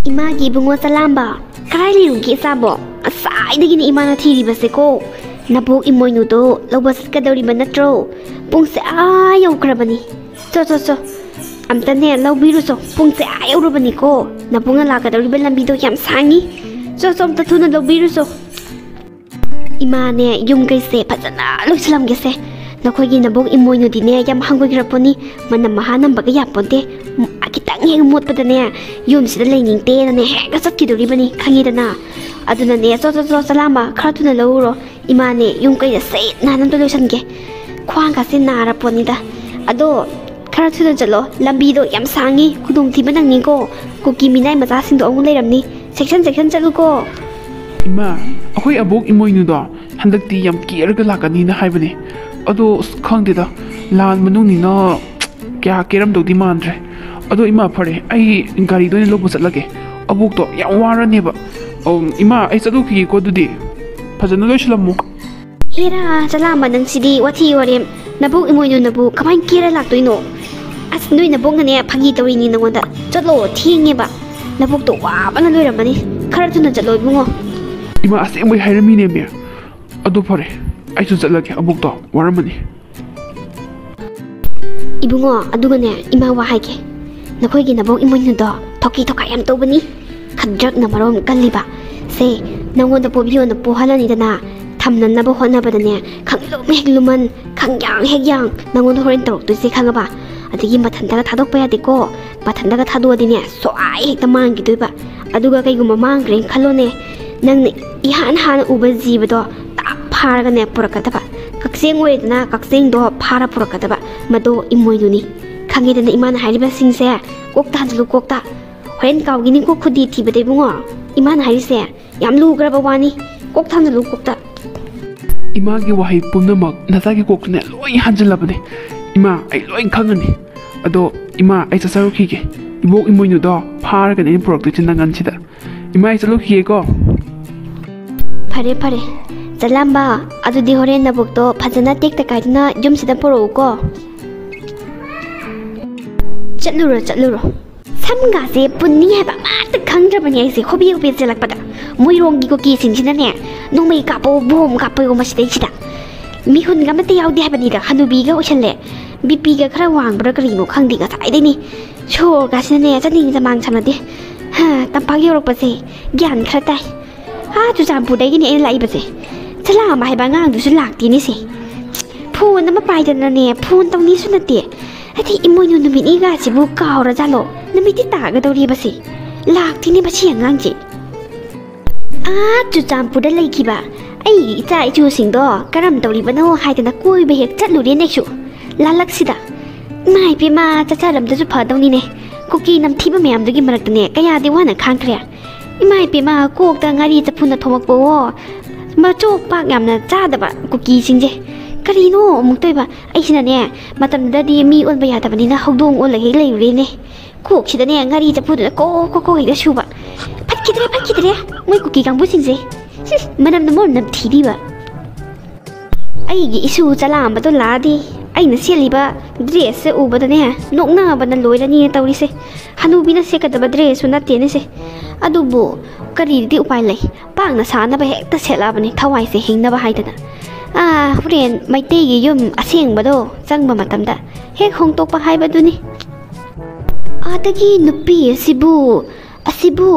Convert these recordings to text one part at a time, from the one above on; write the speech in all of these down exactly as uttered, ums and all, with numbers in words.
ꯏꯃꯥꯒꯤ ꯏꯕꯨꯡꯉꯣ ꯆꯂꯥꯝꯕ, ꯀꯗꯥꯏ ꯂꯩꯔꯨꯒꯦ ꯏꯆꯥꯕꯣ? ꯉꯁꯥꯏꯗꯒꯤꯅꯦ ꯏꯃꯥꯅ ꯊꯤꯔꯤꯕꯁꯦꯀꯣ꯫ ꯅꯕꯣꯛ ꯏꯃꯣꯏꯅꯨꯗꯣ ꯂꯧꯕ ꯆꯠꯀꯗꯧꯔꯤꯕ ꯅꯠꯇ꯭ꯔꯣ? ꯄꯨꯡꯁꯦ ꯑꯥ ꯌꯧꯈ꯭ꯔꯕꯅꯤ꯫ ꯆꯣ, ꯆꯣ, ꯆꯣ꯫ ꯑꯝꯇꯅꯦ ꯂꯧꯕꯤꯔꯨꯆꯣ꯫ ꯄꯨꯡꯁꯦ ꯑꯥ ꯌꯧꯔꯕꯅꯤꯀꯣ꯫ ꯅꯕꯣꯛꯅ ꯂꯥꯛꯀꯗꯧꯔꯤꯕ ꯂꯝꯕꯤꯗꯣ ꯌꯥꯝ ꯁꯥꯡꯉꯤ꯫ ꯆꯣ, ꯆꯣ, ꯑꯝꯇ ꯊꯨꯅ ꯂꯧꯕꯤꯔꯨꯆꯣ꯫ ꯏꯃꯥꯅꯦ, ꯌꯨꯝ ꯀꯩꯁꯦ ꯐꯖꯅ ꯂꯣꯏꯁꯤꯜꯂꯝꯒꯦꯁꯦ꯫ ꯅꯈꯣꯏꯒꯤ ꯅꯕꯣꯛ ꯏꯃꯣꯏꯅꯨꯗꯤꯅꯦ ꯌꯥꯝ ꯍꯪꯒꯣꯏꯈ꯭ꯔꯄꯣꯠꯅꯤ꯫ ꯃꯅꯝ ꯃꯍꯥ ꯅꯝꯕꯒ ꯌꯥꯄꯣꯟꯇꯦ꯫ ꯎꯝ, ꯈꯤꯇꯪ ꯍꯦꯛ ꯃꯣꯠꯄꯗꯅꯦ ꯌꯨꯝꯁꯤꯗ ꯂꯩꯅꯤꯡꯗꯦꯅꯅꯦ ꯍꯦꯛꯇ ꯆꯠꯈꯤꯗꯣꯔꯤꯕꯅꯤ, ꯈꯪꯉꯤꯗꯅ꯫ ꯑꯗꯨꯅꯅꯦ, ꯆꯣ, ꯆꯣ, ꯆꯣ, ꯆꯂꯥꯝꯕ, ꯈꯔ ꯊꯨꯅ ꯂꯧꯔꯨꯔꯣ꯫ ꯏꯃꯥꯅꯦ, ꯌꯨꯝ ꯀꯩꯗ ꯁꯤꯠ ꯅꯥꯟꯅ ꯑꯝꯇ ꯂꯣꯏꯁꯟꯒꯦ꯫ ꯈ꯭ꯋꯥꯡꯒꯁꯦ ꯅꯥꯔ ꯄꯣꯠꯅꯤꯗ꯫ ꯑꯗꯣ, ꯈꯔ ꯊꯨꯅ ꯆꯠꯂꯣ, ꯂꯝꯕꯤꯗꯣ ꯌꯥꯝ ꯁꯥꯡꯉꯤ, ꯈꯨꯗꯣꯡꯊꯤꯕ ꯅꯪꯅꯤꯀꯣ꯫ ꯀꯨꯀꯤ ꯃꯤꯅꯥꯏ ꯃꯆꯥꯁꯤꯡꯗꯣ ꯑꯃꯨꯛ ꯂꯩꯔꯝꯅꯤ꯫ ꯆꯦꯛꯁꯟ ꯆꯦꯛꯁꯟ ꯆꯠꯂꯨꯀꯣ꯫ ꯏꯃꯥ, ꯑꯩꯈꯣꯏ ꯑꯕꯣꯛ ꯏꯃꯣꯏꯅꯨꯗꯣ ꯍꯟꯗꯛꯇꯤ ꯌꯥꯝ ꯀꯦꯔꯒ ꯂꯥꯛꯀꯅꯤꯅ ꯍꯥꯏꯕꯅꯦ꯫ ꯑꯗꯣ, ꯑꯁ, ꯈꯪꯗꯦꯗ, ꯂꯥꯟ ꯃꯅꯨꯡꯅꯤꯅ ꯀꯌꯥ ꯀꯦꯔꯝꯗꯧꯗꯤ ꯃꯥꯟꯗ꯭ꯔꯦ꯫ ꯑꯗꯣ ꯏꯃꯥ, ꯐꯔꯦ, ꯑꯩ ꯒꯥꯔꯤꯗ ꯑꯣꯏꯅ ꯂꯧꯕ ꯆꯠꯂꯒꯦ꯫ ꯑꯕꯣꯛꯇꯣ ꯌꯥꯝ ꯋꯥꯔꯅꯦꯕ꯫ ꯑꯧ, ꯏꯃꯥ, ꯑꯩ ꯆꯠꯂꯨꯈꯤꯒꯦꯀꯣ ꯑꯗꯨꯗꯤ꯫ ꯐꯖꯅ ꯂꯣꯏꯁꯤꯜꯂꯝꯃꯨ꯫ ꯍꯦꯔꯥ, ꯆꯂꯥꯝꯕ ꯅꯪꯁꯤꯗꯤ ꯋꯥꯊꯤ ꯋꯥꯔꯦꯝ꯫ ꯅꯕꯣꯛ ꯏꯃꯣꯏꯅꯨꯅꯕꯨ ꯀꯃꯥꯏꯅ ꯀꯦꯔ ꯂꯥꯛꯇꯣꯏꯅꯣ? ꯑꯁ, ꯅꯣꯏ ꯅꯕꯣꯛꯅꯅꯦ ꯐꯥꯒꯤ ꯇꯧꯔꯤꯅꯤ ꯅꯉꯣꯟꯗ꯫ ꯆꯠꯂꯣ, ꯊꯦꯡꯉꯦꯕ꯫ ꯅꯕꯣꯛꯇꯣ ꯋꯥꯕꯅ ꯂꯣꯏꯔꯝꯃꯅꯤ꯫ ꯈꯔ ꯊꯨꯅ ꯆꯠꯂꯣ ꯏꯕꯨꯡꯉꯣ꯫ ꯏꯃꯥ, ꯑꯁꯦꯡꯕꯩ ꯍꯥꯏꯔꯝꯃꯤꯅꯦꯃꯤ꯫ ꯑꯗꯨ ꯐꯔꯦ, ꯑꯩꯁꯨ ꯆꯠꯂꯒꯦ, ꯑꯕꯣꯛꯇꯣ ꯋꯥꯔꯝꯃꯅꯤ꯫ ꯏꯕꯨꯡꯉꯣ, ꯑꯗꯨꯒꯅꯦ, ꯏꯃꯥ ꯋꯥ ꯍꯥꯏꯒꯦ꯫ ꯅꯈꯣꯏꯒꯤ ꯅꯕꯣꯛ ꯏꯃꯣꯏꯅꯨꯗꯣ ꯊꯣꯛꯀꯤ ꯊꯣꯀꯥꯏ ꯌꯥꯝ ꯇꯧꯕꯅꯤ꯫ ꯈꯗ꯭ꯔꯛꯅ ꯃꯔꯣꯝ ꯀꯜꯂꯤꯕ꯫ ꯁꯦ, ꯅꯪꯉꯣꯟꯗ ꯄꯣꯕꯤꯌꯣꯅ ꯄꯣꯍꯜꯂꯅꯤꯗꯅ, ꯊꯝꯅꯅꯕ ꯍꯣꯠꯅꯕꯗꯅꯦ, ꯈꯪꯂꯨꯝ ꯍꯦꯛ ꯂꯨꯝꯃꯟ, ꯈꯪꯌꯥꯡ ꯍꯦꯛ ꯌꯥꯡ, ꯅꯪꯉꯣꯟꯗ ꯍꯣꯔꯦꯟ ꯇꯧꯔꯛꯇꯣꯏꯁꯦ ꯈꯪꯉꯕ? ꯑꯗꯒꯤ ꯃꯊꯟꯇꯒ ꯊꯥꯗꯣꯛꯄ ꯌꯥꯗꯦꯀꯣ꯫ ꯃꯊꯟꯇꯒ ꯊꯥꯗꯣꯛꯑꯗꯤꯅꯦ, ꯁꯣꯏ ꯍꯦꯛꯇ ꯃꯥꯡꯈꯤꯗꯣꯏꯕ꯫ ꯑꯗꯨꯒ ꯀꯩꯒꯨꯝꯕ ꯃꯥꯡꯈ꯭ꯔꯦꯅ ꯈꯜꯂꯣꯅꯦ, ꯅꯪꯅ ꯏꯍꯥꯟ ꯍꯥꯟꯅ ꯎꯕ ꯖꯤꯕꯗꯣ ꯇꯥꯛ ꯐꯥꯔꯒꯅꯦ ꯄꯨꯔꯛꯀꯗꯕ꯫ ꯀꯛꯆꯦꯡ ꯑꯣꯏꯔꯦꯗꯅ, ꯀꯛꯆꯦꯡꯗꯣ ꯐꯥꯔ ꯄꯨꯔꯛꯀꯗꯕ꯫ ꯃꯗꯣ ꯏꯃꯣꯏꯅꯨꯅꯤ꯫ ꯈꯪꯉꯦꯗꯅ ꯏꯃꯥꯅ ꯍꯥꯏꯔꯤꯕꯁꯤꯡꯁꯦ? ꯀꯣꯛ ꯊꯥꯟꯖꯜꯂꯨ, ꯀꯣꯛꯇ꯫ ꯍꯣꯔꯦꯟ ꯀꯥꯎꯈꯤꯅꯤꯀꯣ ꯈꯨꯗꯤ ꯊꯤꯕꯗ ꯏꯕꯨꯡꯉꯣ꯫ ꯏꯃꯥꯅ ꯍꯥꯏꯔꯤꯁꯦ ꯌꯥꯝ ꯂꯨꯈ꯭ꯔꯕ ꯋꯥꯅꯤ꯫ ꯀꯣꯛ ꯊꯥꯟꯖꯜꯂꯨ, ꯀꯣꯛꯇ꯫ ꯏꯃꯥꯒꯤ ꯋꯥꯍꯩ ꯄꯨꯝꯅꯃꯛ ꯅꯆꯥꯒꯤ ꯀꯣꯛꯇꯅꯦ ꯂꯣꯏ ꯍꯥꯟꯖꯜꯂꯕꯅꯦ꯫ ꯏꯃꯥ, ꯑꯩ ꯂꯣꯏ ꯈꯪꯉꯅꯤ꯫ ꯑꯗꯣ ꯏꯃꯥ, ꯑꯩ ꯆꯠꯆꯔꯨꯈꯤꯒꯦ꯫ ꯏꯕꯣꯛ ꯏꯃꯣꯏꯅꯨꯗꯣ ꯐꯥꯔꯒꯅꯦ ꯑꯩꯅ ꯄꯨꯔꯛꯇꯣꯏꯁꯦ ꯅꯪꯒꯟꯁꯤꯗ꯫ ꯏꯃꯥ, ꯑꯩ ꯆꯠꯂꯨꯈꯤꯒꯦꯀꯣ꯫ ꯐꯔꯦ, ꯐꯔꯦ꯫ ꯆꯂꯥꯝꯕ, ꯑꯗꯨꯗꯤ ꯍꯣꯔꯦꯟ ꯅꯕꯣꯛꯇꯣ ꯐꯖꯅ ꯇꯦꯛꯇ ꯀꯥꯏꯗꯅ ꯌꯨꯝꯁꯤꯗ ꯄꯨꯔꯛꯎꯀꯣ꯫ ꯆꯠꯂꯨꯔꯣ, ꯆꯠꯂꯨꯔꯣ꯫ ꯁꯝꯒꯥꯁꯦ ꯄꯨꯟꯅꯤ ꯍꯥꯏꯕ ꯑꯃꯠꯇ ꯈꯪꯗ꯭ꯔꯕꯅꯦ ꯑꯩꯁꯦ, ꯍꯣꯕꯦ ꯍꯣꯕꯦ ꯆꯦꯜꯂꯛꯄꯗ꯫ ꯃꯣꯏꯔꯣꯡꯒꯤ ꯀꯨꯀꯤꯁꯤꯡꯁꯤꯅꯅꯦ, ꯅꯣꯡꯃꯩ ꯀꯥꯞꯄꯣ, ꯕꯣꯝ ꯀꯥꯞꯄꯣ ꯃꯁꯤꯗꯩꯁꯤꯗ꯫ ꯃꯤꯍꯨꯟꯒ ꯑꯃꯠꯇ ꯌꯥꯎꯗꯦ ꯍꯥꯏꯕꯅꯤꯗ, ꯍꯅꯨꯕꯤꯒ ꯑꯣꯏꯁꯜꯂꯦ꯫ ꯕꯤꯄꯤꯒ ꯈꯔ ꯋꯥꯡꯕ꯭ꯔꯥ ꯀꯔꯤꯅꯣ ꯈꯪꯗꯦ, ꯉꯁꯥꯏꯗꯩꯅꯤ ꯁꯣꯔꯒꯁꯤꯅꯅꯦ ꯆꯅꯤꯡ ꯆꯃꯥꯡ ꯁꯝꯅꯗꯦ꯫ ꯍꯥ, ꯇꯝꯄꯥꯛ ꯌꯧꯔꯛꯄꯁꯦ ꯒ꯭ꯌꯥꯟ ꯈꯔ ꯇꯥꯏ꯫ ꯑꯥ, ꯆꯨꯔꯆꯥꯟꯄꯨꯔꯗꯒꯤꯅꯦ ꯑꯩꯅ ꯂꯥꯛꯏꯕꯁꯦ꯫ ꯆꯂꯥꯝꯕ ꯍꯥꯏꯕ ꯑꯉꯥꯡꯗꯨꯁꯨ ꯂꯥꯛꯇꯦꯅꯦꯁꯦ꯫ ꯐꯣꯟ ꯑꯃ ꯄꯥꯏꯗꯅꯅꯦ, ꯐꯣꯟ ꯇꯧꯅꯤꯁꯨ ꯅꯠꯇꯦ꯫ ꯍꯥꯏꯗꯤ ꯏꯃꯣꯏꯅꯨ ꯅꯨꯃꯤꯠꯅꯤꯒꯁꯤꯕꯨ ꯀꯥꯎꯔꯖꯥꯠꯂꯣ? ꯅꯨꯃꯤꯠꯇꯤ ꯇꯥꯒꯗꯧꯔꯤꯕꯁꯦ꯫ ꯂꯥꯛꯇꯦꯅꯦ ꯃꯁꯤ ꯑꯉꯥꯡꯁꯦ꯫ ꯑꯥ, ꯆꯨꯔꯆꯥꯟꯄꯨꯔꯗ ꯂꯩꯈꯤꯕ ꯑꯩꯒꯤ ꯏꯆꯥ ꯏꯁꯨꯁꯤꯡꯗꯣ ꯀꯔꯝ ꯇꯧꯔꯤꯕꯅꯣ ꯍꯥꯏꯗꯅ ꯀꯣꯏꯕ ꯍꯦꯛ ꯆꯠꯂꯨꯔꯦꯅꯦ ꯑꯩꯁꯨ꯫ ꯂꯥꯂꯛꯁꯤꯗ꯫ ꯏꯃꯥ ꯏꯄꯦꯝꯃ, ꯆꯠꯆꯔꯝꯗꯁꯨ ꯐꯗꯧꯅꯤꯅꯦ꯫ ꯀꯨꯀꯤ ꯅꯝꯊꯤꯕ ꯃꯌꯥꯝꯗꯨꯒꯤ ꯃꯔꯛꯇꯅꯦ ꯀꯌꯥꯗꯤ ꯋꯥꯅ ꯈꯥꯡꯈ꯭ꯔꯦ꯫ ꯏꯃꯥ ꯏꯄꯦꯝꯃ, ꯀꯣꯛꯇ ꯉꯥꯔꯤ ꯆꯐꯨꯅ ꯊꯣꯡꯉꯛꯄꯋꯣ꯫ ꯃꯆꯣꯛ ꯄꯥꯛ ꯌꯥꯝꯅ ꯆꯥꯗꯕ ꯀꯨꯀꯤꯁꯤꯡꯁꯦ꯫ ꯀꯔꯤꯅꯣ ꯑꯃꯨꯛ ꯇꯧꯏꯕ? ꯑꯩꯁꯤꯅꯅꯦ, ꯃꯇꯝꯗꯨꯗꯗꯤ ꯃꯤ ꯑꯣꯟꯕ ꯌꯥꯗꯕꯅꯤꯅ ꯍꯧꯗꯣꯡ ꯑꯣꯜꯂꯒ ꯍꯦꯛ ꯂꯩꯔꯨꯔꯦꯅꯦ꯫ ꯀꯣꯛꯁꯤꯗꯅꯦ ꯉꯥꯔꯤ ꯆꯐꯨꯗꯨꯅ ꯀꯣꯛ ꯀꯣꯛ ꯀꯣꯛ ꯍꯦꯛꯇ ꯁꯨꯕ꯫ ꯐꯠꯈꯤꯗ꯭ꯔꯦ, ꯐꯠꯈꯤꯗ꯭ꯔꯦ, ꯃꯣꯏ ꯀꯨꯀꯤ ꯀꯥꯡꯕꯨꯁꯤꯡꯁꯦ꯫ ꯍꯨꯝ, ꯃꯅꯝꯅ ꯃꯔꯣꯝ ꯅꯝꯊꯤꯔꯤꯕ꯫ ꯑꯩꯒꯤ ꯏꯁꯨ ꯆꯂꯥꯝꯕꯗꯣ ꯂꯥꯛꯑꯗꯤ ꯑꯩꯅ ꯁꯦꯠꯂꯤꯕ ꯗ꯭ꯔꯦꯁꯁꯦ ꯎꯕꯗꯅꯦ ꯅꯣꯛꯅꯕꯅ ꯂꯣꯏꯔꯅꯤꯅ ꯇꯧꯔꯤꯁꯦ꯫ ꯍꯅꯨꯕꯤꯅ ꯁꯦꯠꯀꯗꯕ ꯗ꯭ꯔꯦꯁꯁꯨ ꯅꯠꯇꯦꯅꯦꯁꯦ꯫ ꯑꯗꯨꯕꯨ ꯀꯔꯤꯗꯤ ꯎꯄꯥꯏ ꯂꯩ? ꯄꯥꯛꯅ ꯁꯥꯅꯕ ꯍꯦꯛꯇ ꯁꯦꯠꯂꯛꯑꯕꯅꯤ, ꯊꯋꯥꯏꯁꯦ ꯍꯤꯡꯅꯕ ꯍꯥꯏꯗꯅ꯫ ꯑꯥ, ꯍꯣꯔꯦꯟ ꯃꯩꯇꯩꯒꯤ ꯌꯨꯝ ꯑꯁꯦꯡꯕꯗꯣ ꯆꯪꯕ ꯃꯇꯝꯗ ꯍꯦꯛ ꯍꯣꯡꯇꯣꯛꯄ ꯍꯥꯏꯕꯗꯨꯅꯤ꯫ ꯑꯗꯒꯤ ꯅꯨꯄꯤ ꯑꯁꯤꯕꯨ, ꯑꯁꯤꯕꯨ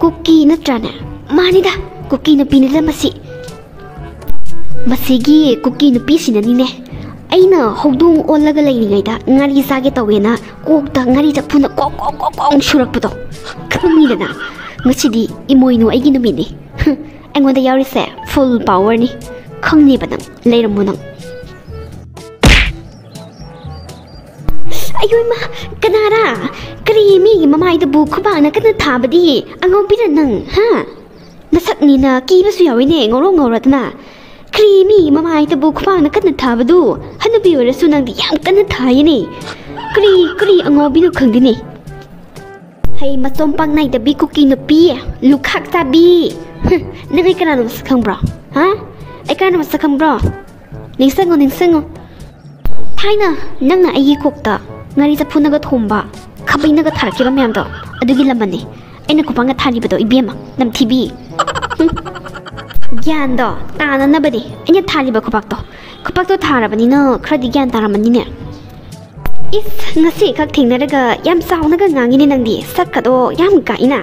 ꯀꯨꯀꯤ ꯅꯠꯇ꯭ꯔꯥꯅꯦ? ꯃꯥꯅꯤꯗ, ꯀꯨꯀꯤ ꯅꯨꯄꯤꯅꯤꯗ ꯃꯁꯤ꯫ ꯃꯁꯤꯒꯤ ꯀꯨꯀꯤ ꯅꯨꯄꯤꯁꯤꯅꯅꯤꯅꯦ, ꯑꯩꯅ ꯍꯧꯗꯣꯡ ꯑꯣꯜꯂꯒ ꯂꯩꯔꯤꯉꯩꯗ ꯉꯥꯔꯤ ꯆꯥꯒꯦ ꯇꯧꯋꯦꯅ ꯀꯣꯛꯇ ꯉꯥꯔꯤ ꯆꯐꯨꯅ ꯀꯣꯛ ꯀꯣꯛ ꯀꯣꯛ ꯀꯣꯛ ꯁꯨꯔꯛꯄꯗꯣ꯫ ꯈꯪꯉꯤꯗꯅ, ꯉꯁꯤꯗꯤ ꯏꯃꯣꯏꯅꯨ ꯑꯩꯒꯤ ꯅꯨꯃꯤꯠꯅꯤ꯫ ꯍꯨꯝ, ꯑꯩꯉꯣꯟꯗ ꯌꯥꯎꯔꯤꯁꯦ ꯐꯨꯜ ꯄꯥꯋꯔꯅꯤ꯫ ꯈꯪꯅꯤꯕ ꯅꯪ, ꯂꯩꯔꯝꯃꯣ ꯅꯪ꯫ ꯑꯌꯣ ꯏꯃꯥ, ꯀꯅꯥꯔꯥ? ꯀꯔꯤ ꯃꯤꯒꯤ ꯃꯃꯥꯏꯗꯕꯨ ꯈꯨꯕꯥꯛꯅ ꯀꯟꯅ ꯊꯥꯕꯗꯤ? ꯑꯉꯥꯎꯕꯤꯔ ꯅꯪ, ꯍꯥ? ꯅꯁꯛꯅꯤꯅ ꯀꯤꯕꯁꯨ ꯌꯥꯎꯏꯅꯦ, ꯉꯧꯔꯣꯛ ꯉꯧꯔꯗꯅ꯫ ꯀꯔꯤ ꯃꯤꯒꯤ ꯃꯃꯥꯏꯗꯕꯨ ꯈꯨꯕꯥꯛꯅ ꯀꯟꯅ ꯊꯥꯕꯗꯨ? ꯍꯅꯨꯕꯤ ꯑꯣꯏꯔꯁꯨ ꯅꯪꯗꯤ ꯌꯥꯝ ꯀꯟꯅ ꯊꯥꯏꯅꯦ꯫ ꯀꯔꯤ, ꯀꯔꯤ ꯑꯉꯥꯎꯕꯤꯅꯣ ꯈꯪꯗꯦꯅꯦ꯫ ꯍꯩ ꯃꯆꯣꯝ ꯄꯥꯛ ꯅꯥꯏꯗꯕꯤ ꯀꯨꯀꯤ ꯅꯨꯄꯤ, ꯂꯨꯈꯥꯛ ꯆꯥꯕꯤ꯫ ꯍꯨꯝ, ꯅꯪ ꯑꯩ ꯀꯅꯥꯅꯣ ꯃꯁꯛ ꯈꯪꯕ꯭ꯔꯣ? ꯍꯥ? ꯑꯩ ꯀꯅꯥꯅꯣ ꯃꯁꯛ ꯈꯪꯕ꯭ꯔꯣ? ꯅꯤꯡꯁꯤꯡꯉꯣ, ꯅꯤꯡꯁꯤꯡꯉꯣ꯫ ꯊꯥꯏꯅ ꯅꯪꯅ ꯑꯩꯒꯤ ꯀꯣꯛꯇ ꯉꯥꯔꯤ ꯆꯐꯨꯅꯒ ꯊꯣꯝꯕ, ꯈꯥꯕꯩꯅꯒ ꯊꯥꯔꯛꯈꯤꯕ ꯃꯌꯥꯝꯗꯣ, ꯑꯗꯨꯒꯤ ꯂꯃꯟꯅꯤ ꯑꯩꯅ ꯈꯨꯄꯥꯛꯅ ꯊꯥꯔꯤꯕꯗꯣ, ꯏꯕꯦꯝꯃ ꯅꯝꯊꯤꯕꯤ꯫ ꯍꯨꯝ꯫ ꯒ꯭ꯌꯥꯟꯗꯣ ꯇꯥꯅꯅꯕꯅꯤ ꯑꯩꯅ ꯊꯥꯔꯤꯕ ꯈꯨꯄꯥꯛꯇꯣ꯫ ꯈꯨꯄꯥꯛꯇꯣ ꯊꯥꯔꯕꯅꯤꯅ ꯈꯔꯗꯤ ꯒ꯭ꯌꯥꯟ ꯇꯥꯔꯝꯃꯅꯤꯅꯦ꯫ ꯏꯁ, ꯉꯁꯤ ꯈꯛ ꯊꯦꯡꯅꯔꯒ ꯌꯥꯝ ꯆꯥꯎꯅꯒ ꯉꯥꯡꯉꯤꯅꯦ ꯅꯪꯗꯤ, ꯁꯛꯀꯗꯣ ꯌꯥꯝ ꯀꯥꯏꯅ꯫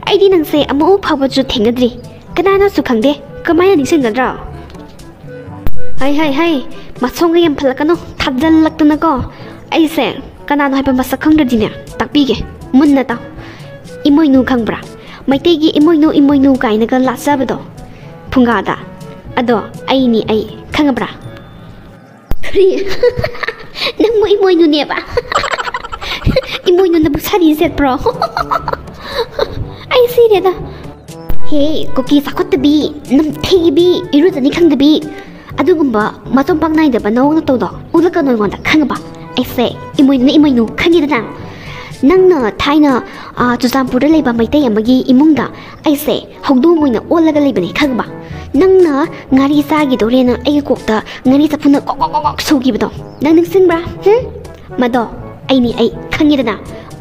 ꯑꯩꯗꯤ ꯅꯪꯁꯦ ꯑꯃꯨꯛ ꯐꯥꯎꯕꯁꯨ ꯊꯦꯡꯅꯗ꯭ꯔꯤ, ꯀꯅꯥꯅꯣꯁꯨ ꯈꯪꯗꯦ, ꯀꯃꯥꯏꯅ ꯅꯤꯡꯁꯤꯡꯒꯗ꯭ꯔꯣ? ꯍꯩ, ꯍꯩ, ꯍꯩ, ꯃꯁꯣꯝꯒ ꯌꯥꯝ ꯐꯠꯂꯛꯀꯅꯨ, ꯊꯥꯖꯜꯂꯛꯇꯅꯀꯣ꯫ ꯑꯩꯁꯦ ꯀꯅꯥꯅꯣ ꯍꯥꯏꯕ ꯃꯁꯛ ꯈꯪꯗ꯭ꯔꯗꯤꯅꯦ, ꯇꯥꯛꯄꯤꯒꯦ, ꯃꯨꯟꯅ ꯇꯥꯎ꯫ ꯏꯃꯣꯏꯅꯨ ꯈꯪꯕ꯭ꯔꯥ? ꯃꯩꯇꯩꯒꯤ ꯏꯃꯣꯏꯅꯨ, ꯏꯃꯣꯏꯅꯨ ꯀꯥꯏꯅꯒ ꯂꯥꯠꯆꯕꯗꯣ ꯐꯨꯡꯒꯥꯗ, ꯑꯗꯣ ꯑꯩꯅꯤ ꯑꯩ, ꯈꯪꯉꯕ꯭ꯔꯥ? ꯀꯔꯤ? ꯅꯪꯕꯨ ꯏꯃꯣꯏꯅꯨꯅꯦꯕ? ꯏꯃꯣꯏꯅꯨꯅꯕꯨ ꯁꯥꯔꯤ ꯁꯦꯠꯄ꯭ꯔꯣ? ꯑꯩ ꯁꯤꯔꯦꯗ꯫ ꯍꯦ, ꯀꯨꯀꯤ ꯆꯥꯎꯈꯠꯇꯕꯤ, ꯅꯝꯊꯤꯕꯤ, ꯏꯔꯨꯖꯅꯤ ꯈꯪꯗꯕꯤ, ꯑꯗꯨꯒꯨꯝꯕ ꯃꯆꯨꯝ ꯄꯥꯛ ꯅꯥꯏꯗꯕ ꯅꯑꯣꯡ ꯅꯇꯧꯗꯣ ꯎꯠꯂꯛꯀꯅꯨ ꯑꯩꯉꯣꯟꯗ, ꯈꯪꯉꯕ? ꯑꯩꯁꯦ ꯏꯃꯣꯏꯅꯨꯅ ꯏꯃꯣꯏꯅꯨ, ꯈꯪꯉꯤꯗꯅ? ꯅꯪꯅ ꯊꯥꯏꯅ, ꯑꯥ, ꯆꯨꯔꯆꯥꯟꯄꯨꯔꯗ ꯂꯩꯕ ꯃꯩꯇꯩ ꯑꯃꯒꯤ ꯏꯃꯨꯡꯗ ꯑꯩꯁꯦ ꯍꯧꯗꯣꯡ ꯑꯣꯏꯅ ꯑꯣꯜꯂꯒ ꯂꯩꯕꯅꯦ, ꯈꯪꯉꯕ? ꯅꯪꯅ ꯉꯥꯔꯤ ꯆꯥꯈꯤꯗꯧꯔꯦꯅ ꯑꯩꯒꯤ ꯀꯣꯛꯇ ꯉꯥꯔꯤ ꯆꯐꯨꯅ ꯀꯣꯛ ꯀꯣꯛ ꯀꯣꯛ ꯀꯣꯛ ꯁꯨꯈꯤꯕꯗꯣ ꯅꯪ ꯅꯤꯡꯁꯤꯡꯕ꯭ꯔꯥ? ꯍꯨꯝ? ꯃꯗꯣ ꯑꯩꯅꯤ ꯑꯩ, ꯈꯪꯉꯤꯗꯅ?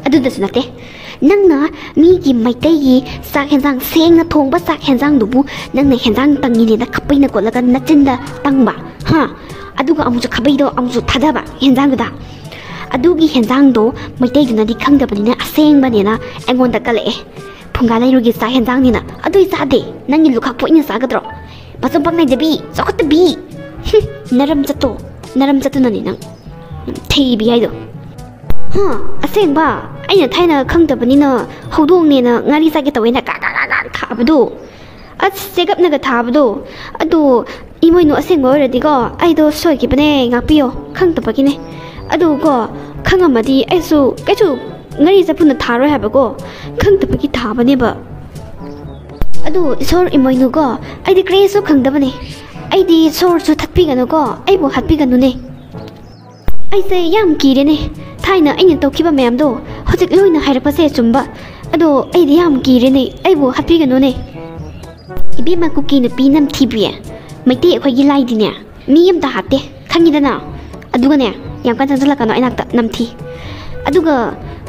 ꯑꯗꯨꯗꯁꯨ ꯅꯠꯇꯦ, ꯅꯪꯅ ꯃꯤꯒꯤ ꯃꯩꯇꯩꯒꯤ ꯆꯥꯛ ꯍꯦꯟꯖꯥꯡ, ꯁꯦꯡꯅ ꯊꯣꯡꯕ ꯆꯥꯛ ꯍꯦꯟꯖꯥꯡꯗꯨꯕꯨ ꯅꯪꯅ ꯍꯦꯟꯖꯥꯡ ꯇꯪꯉꯤꯅꯦꯅ ꯈꯥꯕꯩꯅ ꯀꯣꯠꯂꯒ ꯅꯆꯤꯟꯗ ꯇꯪꯕ, ꯍꯥ? ꯑꯗꯨꯒ ꯑꯃꯨꯛꯁꯨ ꯈꯥꯕꯩꯗꯣ ꯑꯃꯨꯛꯁꯨ ꯊꯥꯗꯕ ꯍꯦꯟꯖꯥꯡꯗꯨꯗ꯫ ꯑꯗꯨꯒꯤ ꯍꯦꯟꯖꯥꯡꯗꯣ ꯃꯩꯇꯩꯗꯨꯅꯗꯤ ꯈꯪꯗꯕꯅꯤꯅ ꯑꯁꯦꯡꯕꯅꯦꯅ ꯑꯩꯉꯣꯟꯗ ꯀꯜꯂꯛꯑꯦ꯫ ꯐꯨꯡꯒꯥ ꯂꯩꯔꯨꯒꯤ ꯆꯥꯛ ꯍꯦꯟꯖꯥꯡꯅꯤꯅ꯫ ꯑꯗꯨꯏ ꯆꯥꯗꯦ, ꯅꯪꯒꯤ ꯂꯨꯈꯥꯛ ꯄꯣꯛꯏꯅ ꯆꯥꯒꯗ꯭ꯔꯣ? ꯃꯆꯨꯝ ꯄꯥꯛ ꯅꯥꯏꯗꯕꯤ, ꯆꯥꯎꯈꯠꯇꯕꯤ꯫ ꯍꯨꯝ, ꯅꯔꯝ ꯆꯠꯇꯣ, ꯅꯔꯝ ꯆꯠꯇꯨꯅꯅꯦ ꯅꯪ ꯊꯩꯕꯤ ꯍꯥꯏꯗꯣ꯫ ꯍꯥ, ꯑꯁꯦꯡꯕ? ꯑꯩꯅ ꯊꯥꯏꯅ ꯈꯪꯗꯕꯅꯤꯅ ꯍꯧꯗꯣꯡꯅꯦꯅ ꯉꯥꯔꯤ ꯆꯥꯒꯦ ꯇꯧꯋꯦꯅ ꯀꯥ ꯀꯥ ꯀꯥ ꯀꯥ ꯊꯥꯕꯗꯣ꯫ ꯑꯁ, ꯆꯦꯒꯞꯅꯒ ꯊꯥꯕꯗꯣ꯫ ꯑꯗꯣ ꯏꯃꯣꯏꯅꯨ ꯑꯁꯦꯡꯕ ꯑꯣꯏꯔꯗꯤꯀꯣ, ꯑꯩꯗꯣ ꯁꯣꯏꯈꯤꯕꯅꯦ, ꯉꯥꯛꯄꯤꯌꯣ, ꯈꯪꯗꯕꯒꯤꯅꯦ꯫ ꯑꯗꯨꯀꯣ, ꯈꯪꯉꯝꯃꯗꯤ ꯑꯩꯁꯨ ꯀꯩꯁꯨ ꯉꯥꯔꯤ ꯆꯐꯨꯅ ꯊꯥꯔꯣꯏ ꯍꯥꯏꯕꯀꯣ, ꯈꯪꯗꯕꯒꯤ ꯊꯥꯕꯅꯦꯕ꯫ ꯑꯗꯨ ꯏꯁꯣꯔ ꯏꯃꯣꯏꯅꯨꯀꯣ, ꯑꯩꯗꯤ ꯀꯔꯤꯁꯨ ꯈꯪꯗꯕꯅꯦ꯫ ꯑꯩꯗꯤ ꯁꯣꯔꯁꯨ ꯊꯠꯄꯤꯒꯅꯨꯀꯣ, ꯑꯩꯕꯨ ꯍꯥꯠꯄꯤꯒꯅꯨꯅꯦ꯫ ꯑꯩꯁꯦ ꯌꯥꯝ ꯀꯤꯔꯦꯅꯦ꯫ ꯊꯥꯏꯅ ꯑꯩꯅ ꯇꯧꯈꯤꯕ ꯃꯌꯥꯝꯗꯣ ꯍꯧꯖꯤꯛ ꯂꯣꯏꯅ ꯍꯥꯏꯔꯛꯄꯁꯦ ꯆꯨꯝꯕ꯫ ꯑꯗꯣ ꯑꯩꯗꯤ ꯌꯥꯝ ꯀꯤꯔꯦꯅꯦ, ꯑꯩꯕꯨ ꯍꯥꯠꯄꯤꯒꯅꯨꯅꯦ꯫ ꯏꯕꯦꯝꯃ ꯀꯨꯀꯤ ꯅꯨꯄꯤ ꯅꯝꯊꯤꯕꯤ, ꯃꯩꯇꯩ ꯑꯩꯈꯣꯏꯒꯤ ꯂꯥꯏꯗꯤꯅꯦ ꯃꯤ ꯑꯝꯇ ꯍꯥꯠꯇꯦ, ꯈꯪꯉꯤꯗꯅ? ꯑꯗꯨꯒꯅꯦ, ꯌꯥꯝ ꯀꯟꯅ ꯆꯪꯁꯤꯜꯂꯛꯀꯅꯣ ꯑꯩꯅꯥꯛꯇ, ꯅꯝꯊꯤ꯫ ꯑꯗꯨꯒ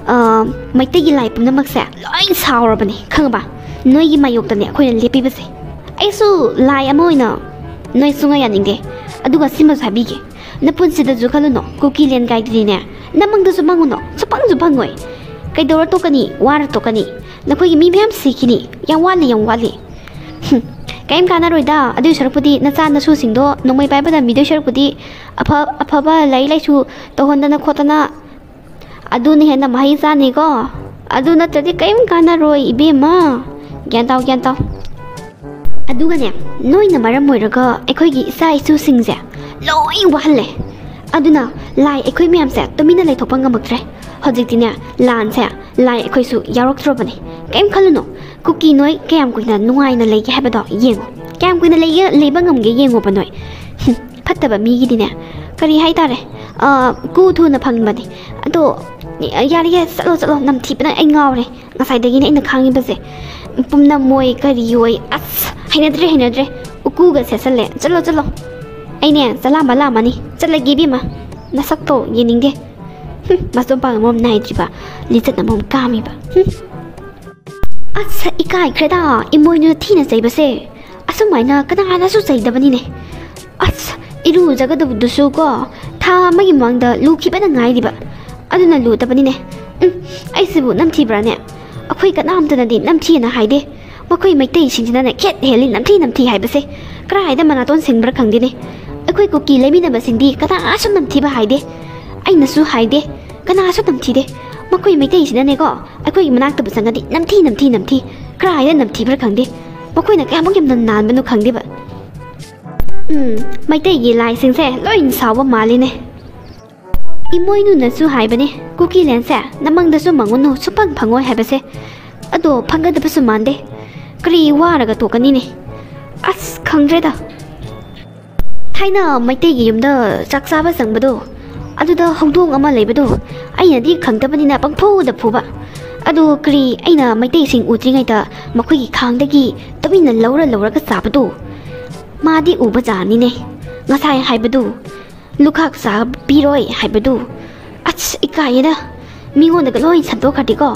ꯑ, ꯃꯩꯇꯩꯒꯤ ꯂꯥꯏ ꯄꯨꯝꯅꯃꯛꯁꯦ ꯂꯣꯏ ꯁꯥꯎꯔꯕꯅꯦ, ꯈꯪꯉꯕ? ꯅꯣꯏꯒꯤ ꯃꯥꯌꯣꯛꯇꯅꯦ ꯑꯩꯈꯣꯏꯅ ꯂꯦꯞꯄꯤꯕꯁꯦ꯫ ꯑꯩꯁꯨ ꯂꯥꯏ ꯑꯃ ꯑꯣꯏꯅ ꯅꯣꯏ ꯁꯨꯡꯌꯥ ꯌꯥꯅꯤꯡꯗꯦ꯫ ꯑꯗꯨꯒ ꯁꯤꯃꯁꯨ ꯍꯥꯏꯕꯤꯒꯦ, ꯅꯄꯨꯟꯁꯤꯗꯁꯨ ꯈꯜꯂꯨꯅꯣ, ꯀꯨꯀꯤ ꯂꯦꯟ ꯀꯥꯏꯗꯨꯗꯤꯅꯦ ꯅꯃꯪꯗꯁꯨ ꯃꯪꯉꯨꯅꯣ, ꯁꯨꯐꯪꯁꯨ ꯐꯪꯉꯣꯏ꯫ ꯀꯩꯗꯧꯔ ꯇꯣꯛꯀꯅꯤ? ꯋꯥꯔ ꯇꯣꯛꯀꯅꯤ꯫ ꯅꯈꯣꯏꯒꯤ ꯃꯤ ꯃꯌꯥꯝ ꯁꯤꯈꯤꯅꯤ꯫ ꯌꯥꯝ ꯋꯥꯠꯂꯤ, ꯌꯥꯝ ꯋꯥꯠꯂꯤ꯫ ꯍꯨꯝ, ꯀꯩꯝ ꯀꯥꯟꯅꯔꯣꯏꯗ꯫ ꯑꯗꯨꯏ ꯁꯔꯨꯛꯄꯨꯗꯤ ꯅꯆꯥ ꯅꯁꯨꯁꯤꯡꯗꯣ ꯅꯣꯡꯃꯩ ꯄꯥꯏꯕ ꯇꯝꯕꯤꯗꯣꯏ ꯁꯔꯨꯛꯄꯨꯗꯤ ꯑꯐ-, ꯑꯐꯕ ꯂꯥꯏꯔꯤꯛ ꯂꯥꯏꯁꯨ ꯇꯧꯍꯟꯗꯅ ꯈꯣꯠꯇꯅ ꯑꯗꯨꯅ ꯍꯦꯟꯅ ꯃꯍꯩ ꯆꯥꯅꯤꯀꯣ꯫ ꯑꯗꯨ ꯅꯠꯇ꯭ꯔꯗꯤ ꯀꯔꯤꯝ ꯀꯥꯟꯅꯔꯣꯏ, ꯏꯕꯦꯝꯃ꯫ ꯒ꯭ꯌꯥꯟ ꯇꯥꯎ, ꯒ꯭ꯌꯥꯟ ꯇꯥꯎ꯫ ꯑꯗꯨꯒꯅꯦ, ꯅꯣꯏꯅ ꯃꯔꯝ ꯑꯣꯏꯔꯒ ꯑꯩꯈꯣꯏꯒꯤ ꯏꯆꯥ ꯏꯁꯨꯁꯤꯡꯁꯦ ꯂꯣꯏ ꯋꯥꯍꯜꯂꯦ꯫ ꯑꯗꯨꯅ ꯂꯥꯏ ꯑꯩꯈꯣꯏ ꯃꯌꯥꯝꯁꯦ ꯇꯨꯃꯤꯟꯅ ꯂꯩꯊꯣꯛꯄ ꯉꯝꯃꯛꯇ꯭ꯔꯦ꯫ ꯍꯧꯖꯤꯛꯇꯤꯅꯦ, ꯂꯥꯟꯁꯦ ꯂꯥꯏ ꯑꯩꯈꯣꯏꯁꯨ ꯌꯥꯎꯔꯛꯇ꯭ꯔꯕꯅꯦ꯫ ꯀꯩꯝ ꯈꯜꯂꯨꯅꯨ, ꯀꯨꯀꯤ ꯅꯣꯏ ꯀꯌꯥꯝ ꯀꯨꯏꯅ ꯅꯨꯡꯉꯥꯏꯅ ꯂꯩꯒꯦ ꯍꯥꯏꯕꯗꯣ ꯌꯦꯡꯉꯨ꯫ ꯀꯌꯥꯝ ꯀꯨꯏꯅ ꯂꯩꯒꯦ, ꯂꯩꯕ ꯉꯝꯒꯦ ꯌꯦꯡꯉꯣꯕ ꯅꯣꯏ꯫ ꯍꯨꯝ, ꯐꯠꯇꯕ ꯃꯤꯒꯤꯗꯤꯅꯦ, ꯀꯔꯤ ꯍꯥꯏꯇꯥꯔꯦ, ꯑ, ꯀꯨ ꯊꯨꯅ ꯐꯪꯕꯅꯦ꯫ ꯑꯗꯣ, ꯌꯥꯔꯦ, ꯌꯥꯔꯦ, ꯆꯠꯂꯣ, ꯆꯠꯂꯣ, ꯅꯝꯊꯤꯕꯅ ꯑꯩ ꯉꯥꯎꯔꯦ꯫ ꯉꯁꯥꯏꯗꯒꯤꯅꯦ ꯑꯩꯅ ꯈꯥꯡꯉꯤꯕꯁꯦ꯫ ꯄꯨꯝꯅꯝ ꯑꯣꯏ ꯀꯔꯤ ꯑꯣꯏ, ꯑꯁ, ꯍꯩꯅꯗ꯭ꯔꯦ, ꯍꯩꯅꯗ꯭ꯔꯦ꯫ ꯎꯀꯨꯒ ꯁꯦꯠꯆꯜꯂꯦ꯫ ꯆꯠꯂꯣ, ꯆꯠꯂꯣ꯫ ꯑꯩꯅꯦ ꯆꯂꯥꯝꯕ ꯂꯥꯝꯃꯅꯤ꯫ ꯆꯠꯂꯒꯦ ꯏꯕꯦꯝꯃ꯫ ꯅꯁꯛꯇꯣ ꯌꯦꯡꯅꯤꯡꯗꯦ꯫ ꯍꯨꯝ, ꯃꯆꯣꯝꯄꯥꯛꯅ ꯃꯔꯣꯝ ꯅꯥꯏꯗ꯭ꯔꯤꯕ, ꯂꯤꯆꯠꯅ ꯃꯔꯣꯝ ꯀꯥꯝꯃꯤꯕ꯫ ꯍꯨꯝ꯫ ꯑꯁ, ꯏꯀꯥꯏꯈ꯭ꯔꯦꯗ, ꯏꯃꯣꯏꯅꯨꯅ ꯊꯤꯅ ꯆꯩꯕꯁꯦ꯫ ꯑꯁꯨꯃꯥꯏꯅ ꯀꯅꯥꯅꯁꯨ ꯆꯩꯗꯕꯅꯤꯅꯦ꯫ ꯑꯁ, ꯏꯔꯨꯖꯒꯗꯕꯗꯨꯁꯨ ꯀꯣ, ꯊꯥ ꯑꯃꯒꯤ ꯃꯃꯥꯡꯗ ꯂꯨꯈꯤꯕꯗ ꯉꯥꯏꯔꯤꯕ꯫ ꯑꯗꯨꯅ ꯂꯨꯗꯕꯅꯤꯅꯦ꯫ ꯎꯝ, ꯑꯩꯁꯤꯕꯨ ꯅꯝꯊꯤꯕ꯭ꯔꯥꯅꯦ? ꯑꯩꯈꯣꯏ ꯀꯅꯥꯝꯇꯅꯗꯤ ꯅꯝꯊꯤꯑꯅ ꯍꯥꯏꯗꯦ꯫ ꯃꯈꯣꯏ ꯃꯩꯇꯩꯁꯤꯡꯁꯤꯅꯅꯦ ꯈꯦꯠ ꯍꯦꯜꯂꯤ ꯅꯝꯊꯤ ꯅꯝꯊꯤ ꯍꯥꯏꯕꯁꯦ꯫ ꯀꯔꯥꯏꯗ ꯃꯅꯥꯇꯣꯟ ꯁꯤꯡꯕ꯭ꯔꯥ ꯈꯪꯗꯦꯅꯦ꯫ ꯑꯩꯈꯣꯏ ꯀꯨꯀꯤ ꯂꯩꯃꯤꯟꯅꯕꯁꯤꯡꯗꯤ ꯀꯅꯥꯁꯨ ꯅꯝꯊꯤꯕ ꯍꯥꯏꯗꯦ꯫ ꯑꯩꯅꯁꯨ ꯍꯥꯏꯗꯦ꯫ ꯀꯅꯥꯁꯨ ꯅꯝꯊꯤꯗꯦ꯫ ꯃꯈꯣꯏ ꯃꯩꯇꯩꯁꯤꯅꯅꯦꯀꯣ, ꯑꯩꯈꯣꯏꯒꯤ ꯃꯅꯥꯛꯇꯕꯨ ꯆꯪꯉꯗꯤ ꯅꯝꯊꯤ, ꯅꯝꯊꯤ, ꯅꯝꯊꯤ꯫ ꯀꯔꯥꯏꯗ ꯅꯝꯊꯤꯕ꯭ꯔꯥ ꯈꯪꯗꯦ꯫ ꯃꯈꯣꯏꯅ ꯀꯌꯥꯃꯨꯛ ꯌꯥꯝꯅ ꯅꯥꯟꯕꯅꯣ ꯈꯪꯗꯦꯕ꯫ ꯎꯝ, ꯃꯩꯇꯩꯒꯤ ꯂꯥꯏꯁꯤꯡꯁꯦ ꯂꯣꯏ ꯁꯥꯎꯕ ꯃꯥꯜꯂꯤꯅꯦ꯫ ꯏꯃꯣꯏꯅꯨꯅꯁꯨ ꯍꯥꯏꯕꯅꯦ, "ꯀꯨꯀꯤꯂꯦꯟꯁꯦ ꯅꯃꯪꯗꯁꯨ ꯃꯪꯉꯨꯅꯨ, ꯁꯨꯐꯪ ꯐꯪꯉꯣꯏ" ꯍꯥꯏꯕꯁꯦ꯫ ꯑꯗꯣ ꯐꯪꯒꯗꯕꯁꯨ ꯃꯥꯟꯗꯦ꯫ ꯀꯔꯤ ꯋꯥꯔꯒ ꯇꯣꯛꯀꯅꯤꯅꯦ? ꯑꯁ, ꯈꯪꯗ꯭ꯔꯦꯗ꯫ ꯊꯥꯏꯅ ꯃꯩꯇꯩꯒꯤ ꯌꯨꯝꯗ ꯆꯥꯛ ꯆꯥꯕ ꯆꯪꯕꯗꯣ, ꯑꯗꯨꯗ ꯍꯧꯗꯣꯡ ꯑꯃ ꯂꯩꯕꯗꯣ, ꯑꯩꯅꯗꯤ ꯈꯪꯗꯕꯅꯤꯅ ꯄꯪꯐꯨꯗ ꯐꯨꯕ꯫ ꯑꯗꯨ ꯀꯔꯤ, ꯑꯩꯅ ꯃꯩꯇꯩꯁꯤꯡ ꯎꯗ꯭ꯔꯤꯉꯩꯗ ꯃꯈꯣꯏꯒꯤ ꯈꯥꯡꯗꯒꯤ ꯇꯨꯃꯤꯟꯅ ꯂꯧꯔ ꯂꯧꯔꯒ ꯆꯥꯕꯗꯣ, ꯃꯥꯗꯤ ꯎꯕ ꯖꯥꯠꯅꯤꯅꯦ꯫ ꯉꯁꯥꯏ ꯍꯥꯏꯕꯗꯨ, ꯂꯨꯈꯥꯛ ꯆꯥꯕꯤꯔꯣꯏ ꯍꯥꯏꯕꯗꯨ꯫ ꯑꯁ, ꯏꯀꯥꯏꯌꯦꯗ꯫ ꯃꯤꯉꯣꯟꯗꯒ ꯂꯣꯏ ꯁꯟꯗꯣꯛꯈ꯭ꯔꯗꯤꯀꯣ,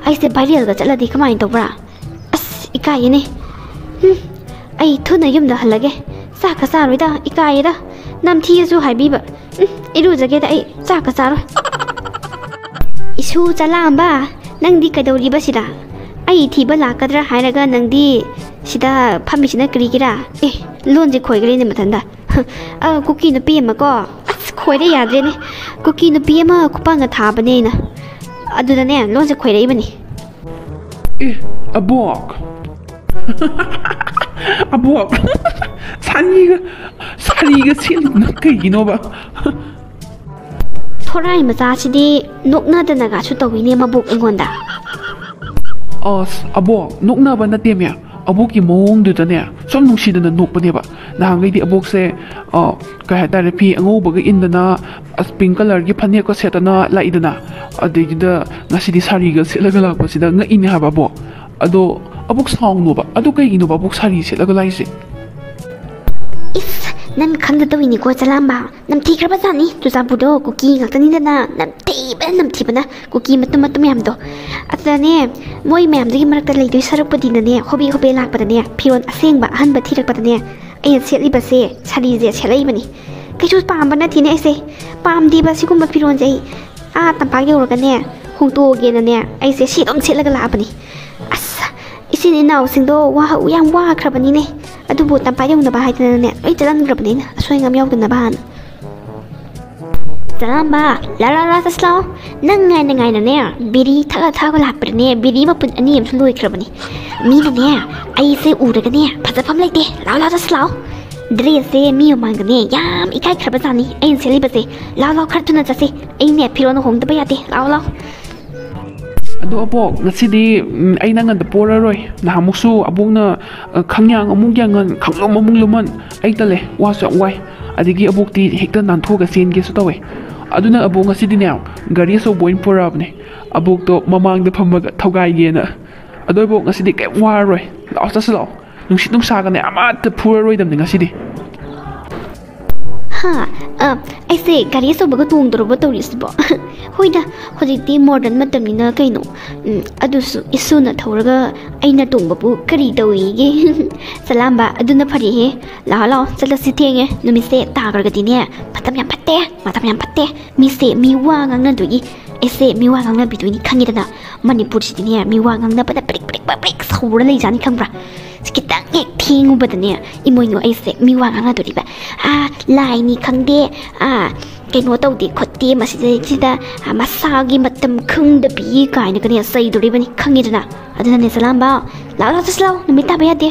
ꯑꯩꯁꯦ ꯚꯥꯏꯔꯦꯜꯒ ꯆꯠꯂꯗꯤ ꯀꯃꯥꯏꯅ ꯇꯧꯕ꯭ꯔꯥ? ꯑꯁ, ꯏꯀꯥꯏꯌꯦꯅꯦ꯫ ꯍꯨꯝ, ꯑꯩ ꯊꯨꯅ ꯌꯨꯝꯗ ꯍꯜꯂꯒꯦ꯫ ꯆꯥꯛꯀ ꯆꯥꯔꯣꯏꯗ, ꯏꯀꯥꯏꯌꯦꯗ꯫ ꯅꯝꯊꯤꯌꯦꯁꯨ ꯍꯥꯏꯕꯤꯕ꯫ ꯎꯝ, ꯏꯔꯨꯖꯒꯦꯗ ꯑꯩ, ꯆꯥꯛꯀ ꯆꯥꯔꯣꯏ꯫ ꯏꯁꯨ ꯆꯂꯥꯝꯕ, ꯅꯪꯗꯤ ꯀꯩꯗꯧꯔꯤꯕ ꯁꯤꯗ? ꯑꯩ ꯊꯤꯕ ꯂꯥꯛꯀꯗ꯭ꯔꯥ ꯍꯥꯏꯔꯒ ꯅꯪꯗꯤ ꯁꯤꯗ ꯐꯝꯃꯤꯁꯤꯅ ꯀꯔꯤꯒꯤꯔꯥ? ꯑꯦ, ꯂꯣꯟꯁꯦ ꯈꯣꯏꯈ꯭ꯔꯦꯅꯦ ꯃꯊꯟꯗ꯫ ꯑ, ꯀꯨꯀꯤ ꯅꯨꯄꯤ ꯑꯃ ꯀꯣ, ꯑꯁ, ꯈꯣꯏꯔꯦ ꯌꯥꯗ꯭ꯔꯦꯅꯦ꯫ ꯀꯨꯀꯤ ꯅꯨꯄꯤ ꯑꯃ ꯈꯨꯄꯥꯡꯒ ꯊꯥꯕꯅꯦ ꯑꯩꯅ꯫ ꯑꯗꯨꯗꯅꯦ ꯂꯣꯟꯁꯦ ꯈꯣꯏꯔꯛꯏꯕꯅꯤ꯫ ꯑꯦ, ꯑꯕꯣꯛ꯫ ꯑꯕꯣꯛ꯫ ꯁꯥꯔꯤꯒ, ꯁꯥꯔꯤꯒ ꯁꯦꯠꯂꯤꯗꯨꯅ ꯀꯩꯒꯤꯅꯣꯕ? ꯊꯣꯔꯥꯏ ꯃꯆꯥꯁꯤꯗꯤ ꯅꯣꯛꯅꯗꯅꯒꯁꯨ ꯇꯧꯋꯤꯅꯦ ꯃꯕꯣꯛ ꯑꯩꯉꯣꯟꯗ꯫ ꯑꯁ, ꯑꯕꯣꯛ, ꯅꯣꯛꯅꯕ ꯅꯠꯇꯦꯃꯦ꯫ ꯑꯕꯣꯛꯀꯤ ꯃꯑꯣꯡꯗꯨꯗꯅꯦ, ꯁꯨꯝ ꯅꯨꯡꯁꯤꯗꯅ ꯅꯣꯛꯄꯅꯦꯕ꯫ ꯅꯍꯥꯟꯈꯩꯗꯤ ꯑꯕꯣꯛꯁꯦ, ꯑ, ꯀꯩ ꯍꯥꯏꯇꯥꯔꯦ, ꯐꯤ ꯑꯉꯧꯕꯒ ꯏꯟꯗꯅ, ꯑꯁ, pink colourꯒꯤ ꯐꯅꯦꯛꯀ ꯁꯦꯠꯇꯅ ꯂꯥꯛꯏꯗꯅ꯫ ꯑꯗꯩꯗꯨꯗ ꯉꯁꯤꯗꯤ ꯁꯥꯔꯤꯒ ꯁꯦꯠꯂꯒ ꯂꯥꯛꯄꯁꯤꯗ ꯉꯛꯏꯅꯦ ꯍꯥꯏꯕ, ꯑꯕꯣꯛ꯫ ꯑꯗꯣ, ꯑꯕꯣꯛ, ꯁꯥꯎꯅꯣꯕ꯫ ꯑꯗꯨ ꯀꯩꯒꯤꯅꯣꯕ ꯑꯕꯣꯛ ꯁꯥꯔꯤ ꯁꯦꯠꯂꯒ ꯂꯥꯛꯏꯁꯦ? ꯏꯁ, ꯅꯪ ꯈꯪꯗ ꯇꯧꯏꯅꯤꯀꯣ, ꯆꯂꯥꯝꯕ꯫ ꯅꯝꯊꯤꯈ꯭ꯔꯕ ꯖꯥꯠꯅꯤ꯫ ꯆꯨꯔꯆꯥꯟꯄꯨꯔꯗꯣ ꯀꯨꯀꯤ ꯉꯥꯛꯇꯅꯤꯗꯅ, ꯅꯝꯊꯤꯕꯅ ꯅꯝꯊꯤꯕꯅ꯫ ꯀꯨꯀꯤ ꯃꯇꯨꯝ ꯃꯇꯨꯝ ꯃꯌꯥꯝꯗꯣ꯫ ꯑꯗꯨꯗꯅꯦ, ꯃꯣꯏ ꯃꯌꯥꯝꯗꯨꯒꯤ ꯃꯔꯛꯇ ꯂꯩꯗꯣꯏ ꯁꯔꯨꯛꯄꯨꯗꯤꯅꯅꯦ, ꯍꯣꯕꯦ ꯍꯣꯕꯦ ꯂꯥꯛꯄꯗꯅꯦ, ꯐꯤꯔꯣꯜ ꯑꯁꯦꯡꯕ ꯑꯍꯟꯕ ꯊꯤꯔꯛꯄꯗꯅꯦ, ꯑꯩꯅ ꯁꯦꯠꯂꯤꯕꯁꯦ ꯁꯥꯔꯤꯁꯦ ꯁꯦꯠꯂꯛꯏꯕꯅꯤ꯫ ꯀꯩꯁꯨ ꯄꯥꯝꯕ ꯅꯠꯇꯦꯅꯦ ꯑꯩꯁꯦ꯫ ꯄꯥꯝꯗꯦꯕ ꯁꯤꯒꯨꯝꯕ ꯐꯤꯔꯣꯜꯁꯦ ꯑꯩ꯫ ꯑꯥ ꯇꯝꯄꯥꯛ ꯌꯧꯔꯒꯅꯦ, ꯍꯣꯡꯇꯣꯛꯑꯒꯦꯅꯅꯦ, ꯑꯩꯁꯦ ꯁꯤ ꯑꯗꯨꯝ ꯁꯦꯠꯂꯒ ꯂꯥꯛꯑꯕꯅꯤ꯫ ꯑꯁ, ꯏꯆꯤꯟ ꯏꯅꯥꯎꯁꯤꯡꯗꯣ ꯋꯥ-, ꯌꯥꯝ ꯋꯥꯈ꯭ꯔꯕꯅꯤꯅꯦ꯫ ꯑꯗꯨꯕꯨ ꯇꯝꯄꯥꯛ ꯌꯧꯅꯕ ꯍꯥꯏꯗꯅꯅꯦ, ꯂꯣꯏ ꯆꯠꯍꯟꯈ꯭ꯔꯕꯅꯤ ꯑꯩꯅ, ꯑꯁꯣꯏ ꯑꯉꯥꯝ ꯌꯥꯎꯗꯅꯕ ꯍꯥꯟꯅ꯫ ꯆꯂꯥꯝꯕ, ꯂꯥ ꯂꯥ ꯂꯥ ꯆꯠꯁꯤ ꯂꯥꯛꯑꯣ꯫ ꯅꯪ ꯉꯥꯏꯅ ꯉꯥꯏꯅꯅꯦ, ꯕꯤꯔꯤ ꯊꯛꯑ ꯊꯛꯑꯒ ꯂꯥꯛꯄꯗꯅꯦ, ꯕꯤꯔꯤ ꯃꯄꯨꯟ ꯑꯅꯤ ꯑꯃꯁꯨ ꯂꯣꯏꯈ꯭ꯔꯕꯅꯤ꯫ ꯃꯤꯅꯅꯦ, ꯑꯩꯁꯦ ꯎꯔꯒꯅꯦ, ꯐꯖꯐꯝ ꯂꯩꯇꯦ꯫ ꯂꯥꯎ ꯂꯥꯎ ꯆꯠꯁꯤ ꯂꯥꯎ꯫ Dressꯁꯦ ꯃꯤ ꯃꯃꯥꯡꯗꯅꯦ, ꯌꯥꯝ ꯏꯀꯥꯏꯈ꯭ꯔꯕ ꯖꯥꯠꯅꯤ ꯑꯩꯅ ꯁꯦꯠꯂꯤꯕꯁꯦ꯫ ꯂꯥꯎ ꯂꯥꯎ, ꯈꯔ ꯊꯨꯅ ꯆꯠꯁꯤ꯫ ꯑꯩꯅꯦ, ꯐꯤꯔꯣꯜ ꯍꯣꯡꯗꯕ ꯌꯥꯗꯦ꯫ ꯂꯥꯎ ꯂꯥꯎ꯫ ꯑꯗꯣ ꯑꯕꯣꯛ, ꯉꯁꯤꯗꯤ, ꯎꯝ, ꯑꯩ ꯅꯪ ꯑꯗ ꯄꯣꯔꯔꯣꯏ꯫ ꯅꯍꯥꯟꯃꯨꯛꯁꯨ ꯑꯕꯣꯛꯅ, ꯑ, ꯈꯪꯌꯥꯡ ꯑꯃꯨꯛ ꯌꯥꯡꯍꯟ, ꯈꯪꯂꯨꯝ ꯑꯃꯨꯛ ꯂꯨꯝꯍꯟ, ꯑꯩ ꯇꯜꯂꯦ, ꯋꯥꯁꯨ ꯌꯥꯝ ꯋꯥꯏ꯫ ꯑꯗꯒꯤ ꯑꯕꯣꯛꯇꯤ ꯍꯦꯛꯇ ꯅꯥꯟꯊꯣꯛꯑꯒ ꯆꯦꯟꯒꯦꯁꯨ ꯇꯧꯋꯦ꯫ ꯑꯗꯨꯅ ꯑꯕꯣꯛ ꯉꯁꯤꯗꯤꯅꯦ, ꯒꯥꯔꯤ ꯑꯆꯧꯕ ꯑꯣꯏꯅ ꯄꯨꯔꯛꯑꯕꯅꯦ꯫ ꯑꯕꯣꯛꯇꯣ ꯃꯃꯥꯡꯗ ꯐꯝꯃꯒ ꯊꯧꯒꯥꯏꯒꯦꯅ꯫ ꯑꯗꯣ ꯏꯕꯣꯛ, ꯉꯁꯤꯗꯤ ꯀꯩꯝ ꯋꯥꯔꯔꯣꯏ꯫ ꯂꯥꯛꯑꯣ, ꯆꯠꯁꯤ ꯂꯥꯛꯑꯣ꯫ ꯅꯨꯡꯁꯤꯠ ꯅꯨꯡꯁꯥꯒꯅꯦ ꯑꯃꯠꯇ ꯐꯨꯔꯔꯣꯏꯗꯕꯅꯤ ꯉꯁꯤꯗꯤ꯫ ꯍꯥ? ꯑ, ꯑꯩꯁꯦ ꯒꯥꯔꯤ ꯑꯆꯧꯕꯒ ꯇꯣꯡꯗꯣꯔꯕꯣ ꯇꯧꯔꯤꯁꯤꯕꯣ? ꯍꯣꯏꯗ, ꯍꯧꯖꯤꯛꯇꯤ ꯃꯣꯗꯔꯟ ꯃꯇꯝꯅꯤꯅ ꯀꯩꯅꯣ꯫ ꯎꯝ, ꯑꯗꯨꯁꯨ ꯏꯁꯨꯅ ꯊꯧꯔꯒ ꯑꯩꯅ ꯇꯣꯡꯕꯕꯨ ꯀꯔꯤ ꯇꯧꯏꯒꯦ? ꯆꯂꯥꯝꯕ, ꯑꯗꯨꯅ ꯐꯔꯦꯍꯦ꯫ ꯂꯥꯛꯑꯣ, ꯂꯥꯛꯑꯣ, ꯆꯠꯂꯁꯤ, ꯊꯦꯡꯉꯦ꯫ ꯅꯨꯃꯤꯠꯁꯦ ꯇꯥꯈ꯭ꯔꯒꯗꯤꯅꯦ, ꯃꯇꯝ ꯌꯥꯝ ꯐꯠꯇꯦ, ꯃꯇꯝ ꯌꯥꯝ ꯐꯠꯇꯦ꯫ ꯃꯤꯁꯦ ꯃꯤ ꯋꯥ ꯉꯥꯡꯅꯗꯣꯏꯒꯤ꯫ ꯑꯩꯁꯦ ꯃꯤ ꯋꯥ ꯉꯥꯡꯅꯕꯤꯗꯣꯏꯅꯤ ꯈꯪꯉꯤꯗꯅ꯫ ꯃꯅꯤꯄꯨꯔꯁꯤꯗꯤꯅꯦ, ꯃꯤ ꯋꯥ ꯉꯥꯡꯅꯕꯗ ꯄ꯭ꯔꯤꯛ ꯄ꯭ꯔꯤꯛ ꯄ꯭ꯔꯤꯛ ꯄ꯭ꯔꯤꯛ ꯁꯧꯔ ꯂꯩꯖꯥꯠꯅꯤ ꯈꯪꯕ꯭ꯔꯥ? ꯁꯤ ꯈꯤꯇꯪ ꯍꯦꯛ ꯊꯦꯡꯉꯨꯕꯗꯅꯦ, ꯏꯃꯣꯏꯅꯨ, ꯑꯩꯁꯦ ꯃꯤ ꯋꯥ ꯉꯥꯡꯅꯗꯣꯔꯤꯕ꯫ ꯑꯥ, ꯂꯥꯏꯅꯤ ꯈꯪꯗꯦ, ꯑꯥ, ꯀꯩꯅꯣ ꯇꯧꯗꯦ ꯈꯣꯠꯇꯦ, ꯃꯁꯤꯗꯩꯁꯤꯗ, ꯑꯥ, ꯃꯁꯥꯒꯤ ꯃꯇꯝ ꯈꯪꯗꯕꯤ ꯀꯥꯏꯅꯒꯅꯦ ꯆꯩꯗꯣꯔꯤꯕꯅꯤ ꯈꯪꯉꯤꯗꯅ꯫ ꯑꯗꯨꯅꯅꯦ, ꯆꯂꯥꯝꯕ, ꯂꯥꯛꯑꯣ, ꯂꯥꯛꯑꯣ, ꯆꯠꯁꯤ ꯂꯥꯛꯑꯣ, ꯅꯨꯃꯤꯠ ꯇꯥꯕ ꯌꯥꯗꯦ꯫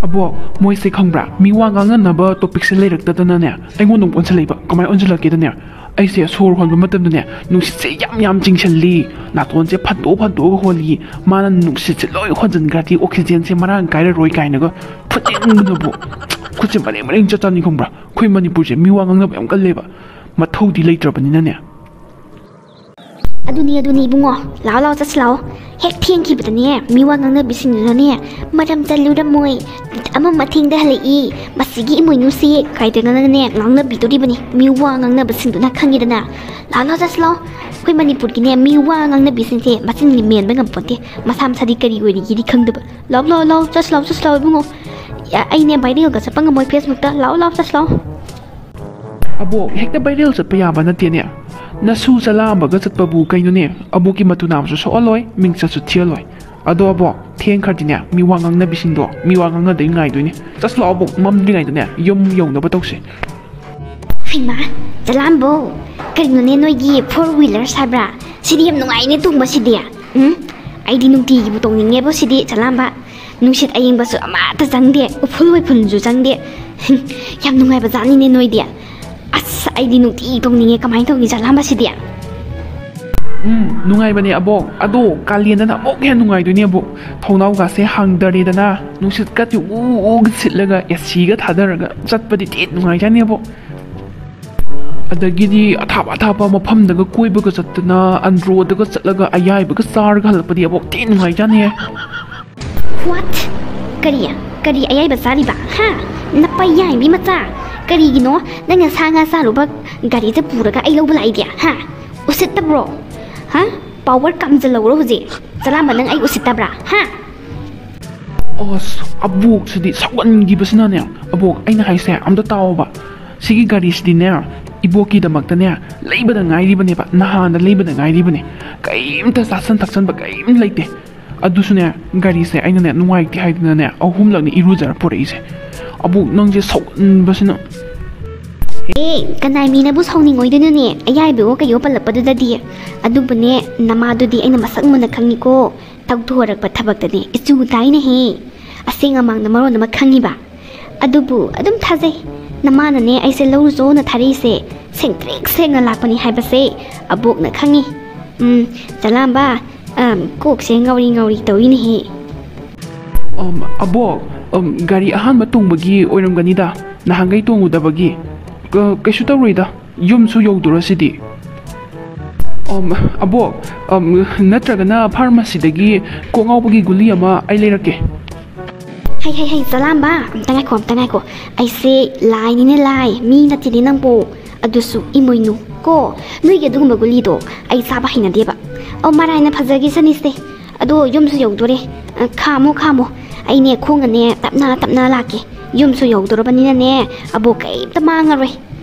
ꯑꯕꯣ, ꯃꯣꯏꯁꯦ ꯈꯪꯕ꯭ꯔꯥ, ꯃꯤ ꯋꯥ ꯉꯥꯡꯅꯅꯕ ꯇꯣꯄꯤꯛꯁꯦ ꯂꯩꯔꯛꯇꯗꯅꯅꯦ, ꯑꯩꯉꯣꯟꯗ ꯑꯃꯨꯛ ꯑꯣꯟꯁꯤꯜꯂꯛꯏꯕ꯫ ꯀꯃꯥꯏꯅ ꯑꯣꯟꯁꯤꯜꯂꯛꯀꯦꯗꯅꯦ, ꯑꯩꯁꯦ ꯁꯣꯔ ꯍꯣꯟꯕ ꯃꯇꯝꯗꯅꯦ, ꯅꯨꯡꯁꯤꯠꯁꯦ ꯌꯥꯝ ꯌꯥꯝ ꯆꯤꯡꯁꯤꯜꯂꯤ, ꯅꯥꯇꯣꯟꯁꯦ ꯐꯟꯗꯣꯛ ꯐꯟꯗꯣꯛꯑꯒ ꯍꯣꯜꯂꯤ, ꯃꯥꯅ ꯅꯨꯡꯁꯤꯠꯁꯦ ꯂꯣꯏ ꯍꯣꯟꯖꯤꯟꯈ꯭ꯔꯗꯤ ꯑꯣꯛꯁꯤꯖꯦꯟꯁꯦ ꯃꯔꯥꯡ ꯀꯥꯏꯔꯔꯣꯏ ꯀꯥꯏꯅꯒ ꯐꯨꯅꯤꯡꯕꯗꯕꯨ꯫ ꯈꯨꯠꯁꯦ ꯃꯔꯦꯡ ꯃꯔꯦꯡ ꯆꯠꯇꯥꯅꯤ ꯈꯪꯕ꯭ꯔꯥ? ꯑꯩꯈꯣꯏ ꯃꯅꯤꯄꯨꯔꯁꯦ ꯃꯤ ꯋꯥ ꯉꯥꯡꯅꯕ ꯌꯥꯝ ꯀꯜꯂꯦꯕ, ꯃꯊꯧꯗꯤ ꯂꯩꯇ꯭ꯔꯕꯅꯤꯅꯅꯦ꯫ ꯑꯗꯨꯅꯤ, ꯑꯗꯨꯅꯤ, ꯏꯕꯨꯡꯉꯣ, ꯂꯥꯛꯑꯣ, ꯂꯥꯛꯑꯣ, ꯆꯠꯁꯤ ꯂꯥꯛꯑꯣ꯫ ꯍꯦꯛ ꯊꯦꯡꯈꯤꯕꯗꯅꯦ, ꯃꯤ ꯋꯥ ꯉꯥꯡꯅꯕꯤꯁꯤꯡꯗꯨꯅꯅꯦ, "ꯃꯔꯝ ꯆꯠꯂꯨꯔꯝꯃꯣꯏ, ꯑꯃ ꯃꯊꯦꯡꯗ ꯍꯜꯂꯛꯏ, ꯃꯁꯤꯒꯤ ꯏꯃꯣꯏꯅꯨꯁꯤ" ꯀꯥꯏꯗꯅꯅꯦ ꯉꯥꯡꯅꯕꯤꯗꯣꯔꯤꯕꯅꯤ, ꯃꯤ ꯋꯥ ꯉꯥꯡꯅꯕꯁꯤꯡꯗꯨꯅ ꯈꯪꯉꯤꯗꯅ꯫ ꯂꯥꯛꯑꯣ, ꯂꯥꯛꯑꯣ, ꯆꯠꯁꯤ ꯂꯥꯛꯑꯣ꯫ ꯑꯩꯈꯣꯏ ꯃꯅꯤꯄꯨꯔꯒꯤꯅꯦ, ꯃꯤ ꯋꯥ ꯉꯥꯡꯅꯕꯤꯁꯤꯡꯁꯦ ꯃꯆꯤꯟ ꯃꯦꯟꯕ ꯉꯝꯄꯣꯟꯇꯦ, ꯃꯁꯥ ꯃꯁꯥꯗꯤ ꯀꯔꯤ ꯑꯣꯏꯔꯤꯒꯦꯗꯤ ꯈꯪꯗꯕ꯫ ꯂꯥꯛꯑꯣ, ꯂꯥꯛꯑꯣ, ꯂꯥꯛꯑꯣ, ꯆꯠꯁꯤ ꯂꯥꯛꯑꯣ, ꯆꯠꯁꯤ ꯂꯥꯛꯑꯣ, ꯏꯕꯨꯡꯉꯣ꯫ ꯑ-, ꯑꯩꯅꯦ ꯚꯥꯏꯔꯦꯜꯒ ꯆꯠꯄ ꯉꯝꯃꯣꯏ ꯐꯦꯁꯕꯨꯛꯇ꯫ ꯂꯥꯛꯑꯣ, ꯂꯥꯛꯑꯣ, ꯆꯠꯁꯤ ꯂꯥꯛꯑꯣ꯫ ꯑꯕꯣꯛ, ꯍꯦꯛꯇ ꯚꯥꯏꯔꯦꯜ ꯆꯠꯄ ꯌꯥꯕ ꯅꯠꯇꯦꯅꯦ꯫ ꯅꯁꯨ ꯆꯂꯥꯝꯕꯒ ꯆꯠꯄꯕꯨ ꯀꯩꯅꯣꯅꯦ? ꯑꯕꯣꯛꯀꯤ ꯃꯇꯨ ꯅꯥꯕꯁꯨ ꯁꯣꯛꯍꯜꯂꯣꯏ, ꯃꯤꯡꯆꯠꯁꯨ ꯊꯤꯍꯜꯂꯣꯏ꯫ ꯑꯗꯣ ꯑꯕꯣꯛ, ꯊꯦꯡꯈ꯭ꯔꯗꯤꯅꯦ, ꯃꯤ ꯋꯥ ꯉꯥꯡꯅꯕꯤꯁꯤꯡꯗꯣ, ꯃꯤ ꯋꯥ ꯉꯥꯡꯅꯗꯣꯏ ꯉꯥꯏꯗꯣꯏꯅꯦ꯫ ꯆꯠꯁꯤ ꯂꯥꯛꯑꯣ ꯑꯕꯣꯛ, ꯃꯝꯗ꯭ꯔꯤꯉꯩꯗꯅꯦ ꯌꯨꯝ ꯌꯧꯅꯕ ꯇꯧꯁꯦ꯫ ꯍꯩꯃꯥ, ꯆꯂꯥꯝꯕꯧ, ꯀꯔꯤꯅꯣꯅꯦ ꯅꯣꯏꯒꯤ four wheelers ꯍꯥꯏꯕ꯭ꯔꯥ? ꯁꯤꯗꯤ ꯌꯥꯝ ꯅꯨꯡꯉꯥꯏꯅꯦ ꯇꯣꯡꯕ ꯁꯤꯗꯤ꯫ ꯎꯝ, ꯑꯩꯗꯤ ꯅꯨꯡꯇꯤꯒꯤꯕꯨ ꯇꯣꯡꯅꯤꯡꯉꯦꯕꯣ ꯁꯤꯗꯤ, ꯆꯂꯥꯝꯕ꯫ ꯅꯨꯡꯁꯤꯠ ꯑꯌꯤꯡꯕꯁꯨ ꯑꯃꯠꯇ ꯆꯪꯗꯦ, ꯎꯐꯨꯜ ꯋꯥꯏꯐꯨꯜꯁꯨ ꯆꯪꯗꯦ꯫ ꯌꯥꯝ ꯅꯨꯡꯉꯥꯏꯕ ꯖꯥꯠꯅꯤꯅꯦ ꯅꯣꯏꯗꯤ꯫ ꯑꯁ, ꯑꯩꯗꯤ ꯅꯨꯡꯇꯤꯒꯤ ꯇꯣꯡꯅꯤꯡꯉꯦ, ꯀꯃꯥꯏꯅ ꯇꯧꯅꯤ ꯆꯂꯥꯝꯕ ꯁꯤꯗꯤ? ꯎꯝ, ꯅꯨꯡꯉꯥꯏꯕꯅꯦ ꯑꯕꯣꯛ꯫ ꯑꯗꯣ ꯀꯥꯂꯦꯟꯗꯅ ꯑꯃꯨꯛ ꯍꯦꯟꯅ ꯅꯨꯡꯉꯥꯏꯗꯣꯏꯅꯦ ꯑꯕꯣꯛ꯫ ꯊꯣꯡꯅꯥꯎꯒꯥꯁꯦ ꯍꯥꯡꯗꯔꯦꯗꯅ, ꯅꯨꯡꯁꯤꯠꯀ ꯎ ꯎꯒ ꯁꯤꯠꯂꯒ, ꯑꯦ ꯁꯤꯒ ꯊꯥꯗꯔꯒ ꯆꯠꯄꯗꯤ ꯊꯤ ꯅꯨꯡꯉꯥꯏꯖꯥꯠꯅꯤ ꯑꯕꯣꯛ꯫ ꯑꯗꯒꯤꯗꯤ ꯑꯊꯥꯞ ꯑꯊꯥꯞꯄ ꯃꯐꯝꯗꯒ ꯀꯣꯏꯕꯒ ꯆꯠꯇꯅ, ꯑꯟꯗ꯭ꯔꯣꯗꯒ ꯆꯠꯂꯒ ꯑꯌꯥꯏꯕꯒ ꯆꯥꯔꯒ ꯍꯜꯂꯛꯄꯗꯤ ꯑꯕꯣꯛ ꯊꯤ ꯅꯨꯡꯉꯥꯏꯖꯥꯠꯅꯤꯍꯦ꯫ What? ꯀꯔꯤ? ꯀꯔꯤ ꯑꯌꯥꯏꯕ ꯆꯥꯔꯤꯕ? ꯍꯥ? ꯅꯄꯥ ꯌꯥꯏꯕꯤ ꯃꯆꯥ! ꯀꯔꯤꯒꯤꯅꯣ ꯅꯪꯅ ꯁꯥ ꯉꯥ ꯆꯥꯔꯨꯕ ꯒꯥꯔꯤꯁꯦ ꯄꯨꯔꯒ ꯑꯩ ꯂꯧꯕ ꯂꯥꯛꯏꯗꯤ? ꯍꯥ? ꯎꯁꯤꯠꯇꯕ꯭ꯔꯣ? ꯍꯥ? ꯄꯥꯋꯔ ꯀꯥꯝꯖꯜꯍꯧꯔꯣ ꯍꯧꯖꯤꯛ꯫ ꯆꯂꯥꯝꯕ, ꯅꯪ ꯑꯩ ꯎꯁꯤꯠꯇꯕ꯭ꯔꯥ? ꯍꯥ? ꯑꯁ, ꯑꯕꯣꯛꯁꯤꯗꯤ ꯁꯥꯎꯒꯟꯈꯤꯕꯁꯤꯅꯅꯦ꯫ ꯑꯕꯣꯛ, ꯑꯩꯅ ꯍꯥꯏꯁꯦ ꯑꯝꯇ ꯇꯥꯎꯑꯣꯕ꯫ ꯁꯤꯒꯤ ꯒꯥꯔꯤꯁꯤꯗꯤꯅꯦ, ꯏꯕꯣꯛꯀꯤꯗꯃꯛꯇꯅꯦ, ꯂꯩꯕꯗ ꯉꯥꯏꯔꯤꯕꯅꯦꯕ, ꯅꯍꯥꯟꯗ ꯂꯩꯕꯗ ꯉꯥꯏꯔꯤꯕꯅꯦ꯫ ꯀꯩꯝꯇ ꯆꯥꯁꯟ ꯊꯛꯆꯟꯕ ꯀꯩꯝ ꯂꯩꯇꯦ꯫ ꯑꯗꯨꯁꯨꯅꯦ, ꯒꯥꯔꯤꯁꯦ ꯑꯩꯅꯅꯦ ꯅꯨꯡꯉꯥꯏꯇꯦ ꯍꯥꯏꯗꯅꯅꯦ ꯑꯍꯨꯝꯂꯛꯅꯤ ꯏꯔꯨꯖꯔ ꯄꯨꯔꯛꯏꯁꯦ꯫ ꯑꯕꯣꯛ, ꯅꯪꯁꯦ ꯁꯥꯎꯒꯟꯕꯁꯤꯅ꯫ ꯑꯦ, ꯀꯅꯥꯏ ꯃꯤꯅꯕꯨ ꯁꯥꯎꯅꯤꯡꯉꯣꯏꯗꯣꯏꯅꯣꯅꯦ, ꯑꯌꯥꯏꯕꯋꯣ ꯀꯩꯌꯣ ꯄꯜꯂꯛꯄꯗꯨꯗꯗꯤ꯫ ꯑꯗꯨꯕꯨꯅꯦ, ꯅꯃꯥꯗꯨꯗꯤ ꯑꯩꯅ ꯃꯁꯛ ꯃꯨꯟꯅ ꯈꯪꯉꯤꯀꯣ꯫ ꯇꯧꯊꯣꯔꯛꯄ ꯊꯕꯛꯇꯅꯦ ꯏꯆꯨ ꯇꯥꯏꯅꯦꯍꯦ꯫ ꯑꯁꯦꯡ ꯑꯃꯥꯡꯅ ꯃꯔꯣꯟ ꯑꯃ ꯈꯪꯉꯤꯕ꯫ ꯑꯗꯨꯕꯨ ꯑꯗꯨꯝ ꯊꯥꯖꯩ꯫ ꯅꯃꯥꯅꯅꯦ ꯑꯩꯁꯦ ꯂꯧꯔꯨꯆꯣꯅ ꯊꯥꯔꯛꯏꯁꯦ ꯁꯦꯡꯇ꯭ꯔꯤꯛ ꯁꯦꯡꯅ ꯂꯥꯛꯄꯅꯤ ꯍꯥꯏꯕꯁꯦ ꯑꯕꯣꯛꯅ ꯈꯪꯉꯤ꯫ ꯎꯝ, ꯆꯂꯥꯝꯕ, ꯑꯝ, ꯀꯣꯛꯁꯦ ꯉꯥꯎꯔꯤ ꯉꯥꯎꯔꯤ ꯇꯧꯏꯅꯦꯍꯦ꯫ ꯑꯝ, ꯑꯕꯣꯛ, ꯑꯝ, ꯒꯥꯔꯤ ꯑꯍꯥꯟꯕ ꯇꯣꯡꯕꯒꯤ ꯑꯣꯏꯔꯝꯒꯅꯤꯗ, ꯅꯍꯥꯟꯈꯩ ꯇꯣꯡꯉꯨꯗꯕꯒꯤ꯫ ꯀ-, ꯀꯩꯁꯨ ꯇꯧꯔꯣꯏꯗ, ꯌꯨꯝꯁꯨ ꯌꯧꯗꯣꯔꯁꯤꯗꯤ꯫ ꯑꯝ, ꯑꯕꯣꯛ, ꯑꯝ, ꯅꯠꯇ꯭ꯔꯒꯅ ꯐꯥꯔꯃꯥꯁꯤꯗꯒꯤ ꯀꯣꯛ ꯉꯥꯎꯕꯒꯤ ꯒꯨꯂꯤ ꯑꯃ ꯑꯩ ꯂꯩꯔꯛꯀꯦ꯫ ꯍꯩ, ꯍꯩ, ꯍꯩ, ꯆꯂꯥꯝꯕ, ꯑꯝꯇ ꯉꯥꯏꯈꯣ, ꯑꯝꯇ ꯉꯥꯏꯈꯣ꯫ ꯑꯩꯁꯦ ꯂꯥꯏꯅꯤꯅꯦ, ꯂꯥꯏ, ꯃꯤ ꯅꯠꯇꯦꯅꯦ ꯅꯪꯕꯨ꯫ ꯑꯗꯨꯁꯨ ꯏꯃꯣꯏꯅꯨ ꯀꯣ, ꯅꯣꯏꯒꯤ ꯑꯗꯨꯒꯨꯝꯕ ꯒꯨꯂꯤꯗꯣ ꯑꯩ ꯆꯥꯕ ꯍꯩꯅꯗꯦꯕ꯫ ꯑꯧ, ꯃꯔꯥꯏꯅ ꯐꯖꯈꯤꯁꯅꯤꯁꯦ꯫ ꯑꯗꯣ ꯌꯨꯝꯁꯨ ꯌꯧꯗꯣꯔꯦ꯫ ꯑ, ꯈꯥꯝꯃꯣ, ꯈꯥꯝꯃꯣ꯫ ꯑꯩꯅꯦ ꯈꯣꯡꯅꯅꯦ ꯇꯞꯅ ꯇꯞꯅ ꯂꯥꯛꯀꯦ꯫ ꯌꯨꯝꯁꯨ ꯌꯧꯗꯣꯔꯕꯅꯤꯅꯅꯦ, ꯑꯕꯣꯛ ꯀꯩꯝꯇ ꯃꯥꯡꯉꯔꯣꯏ꯫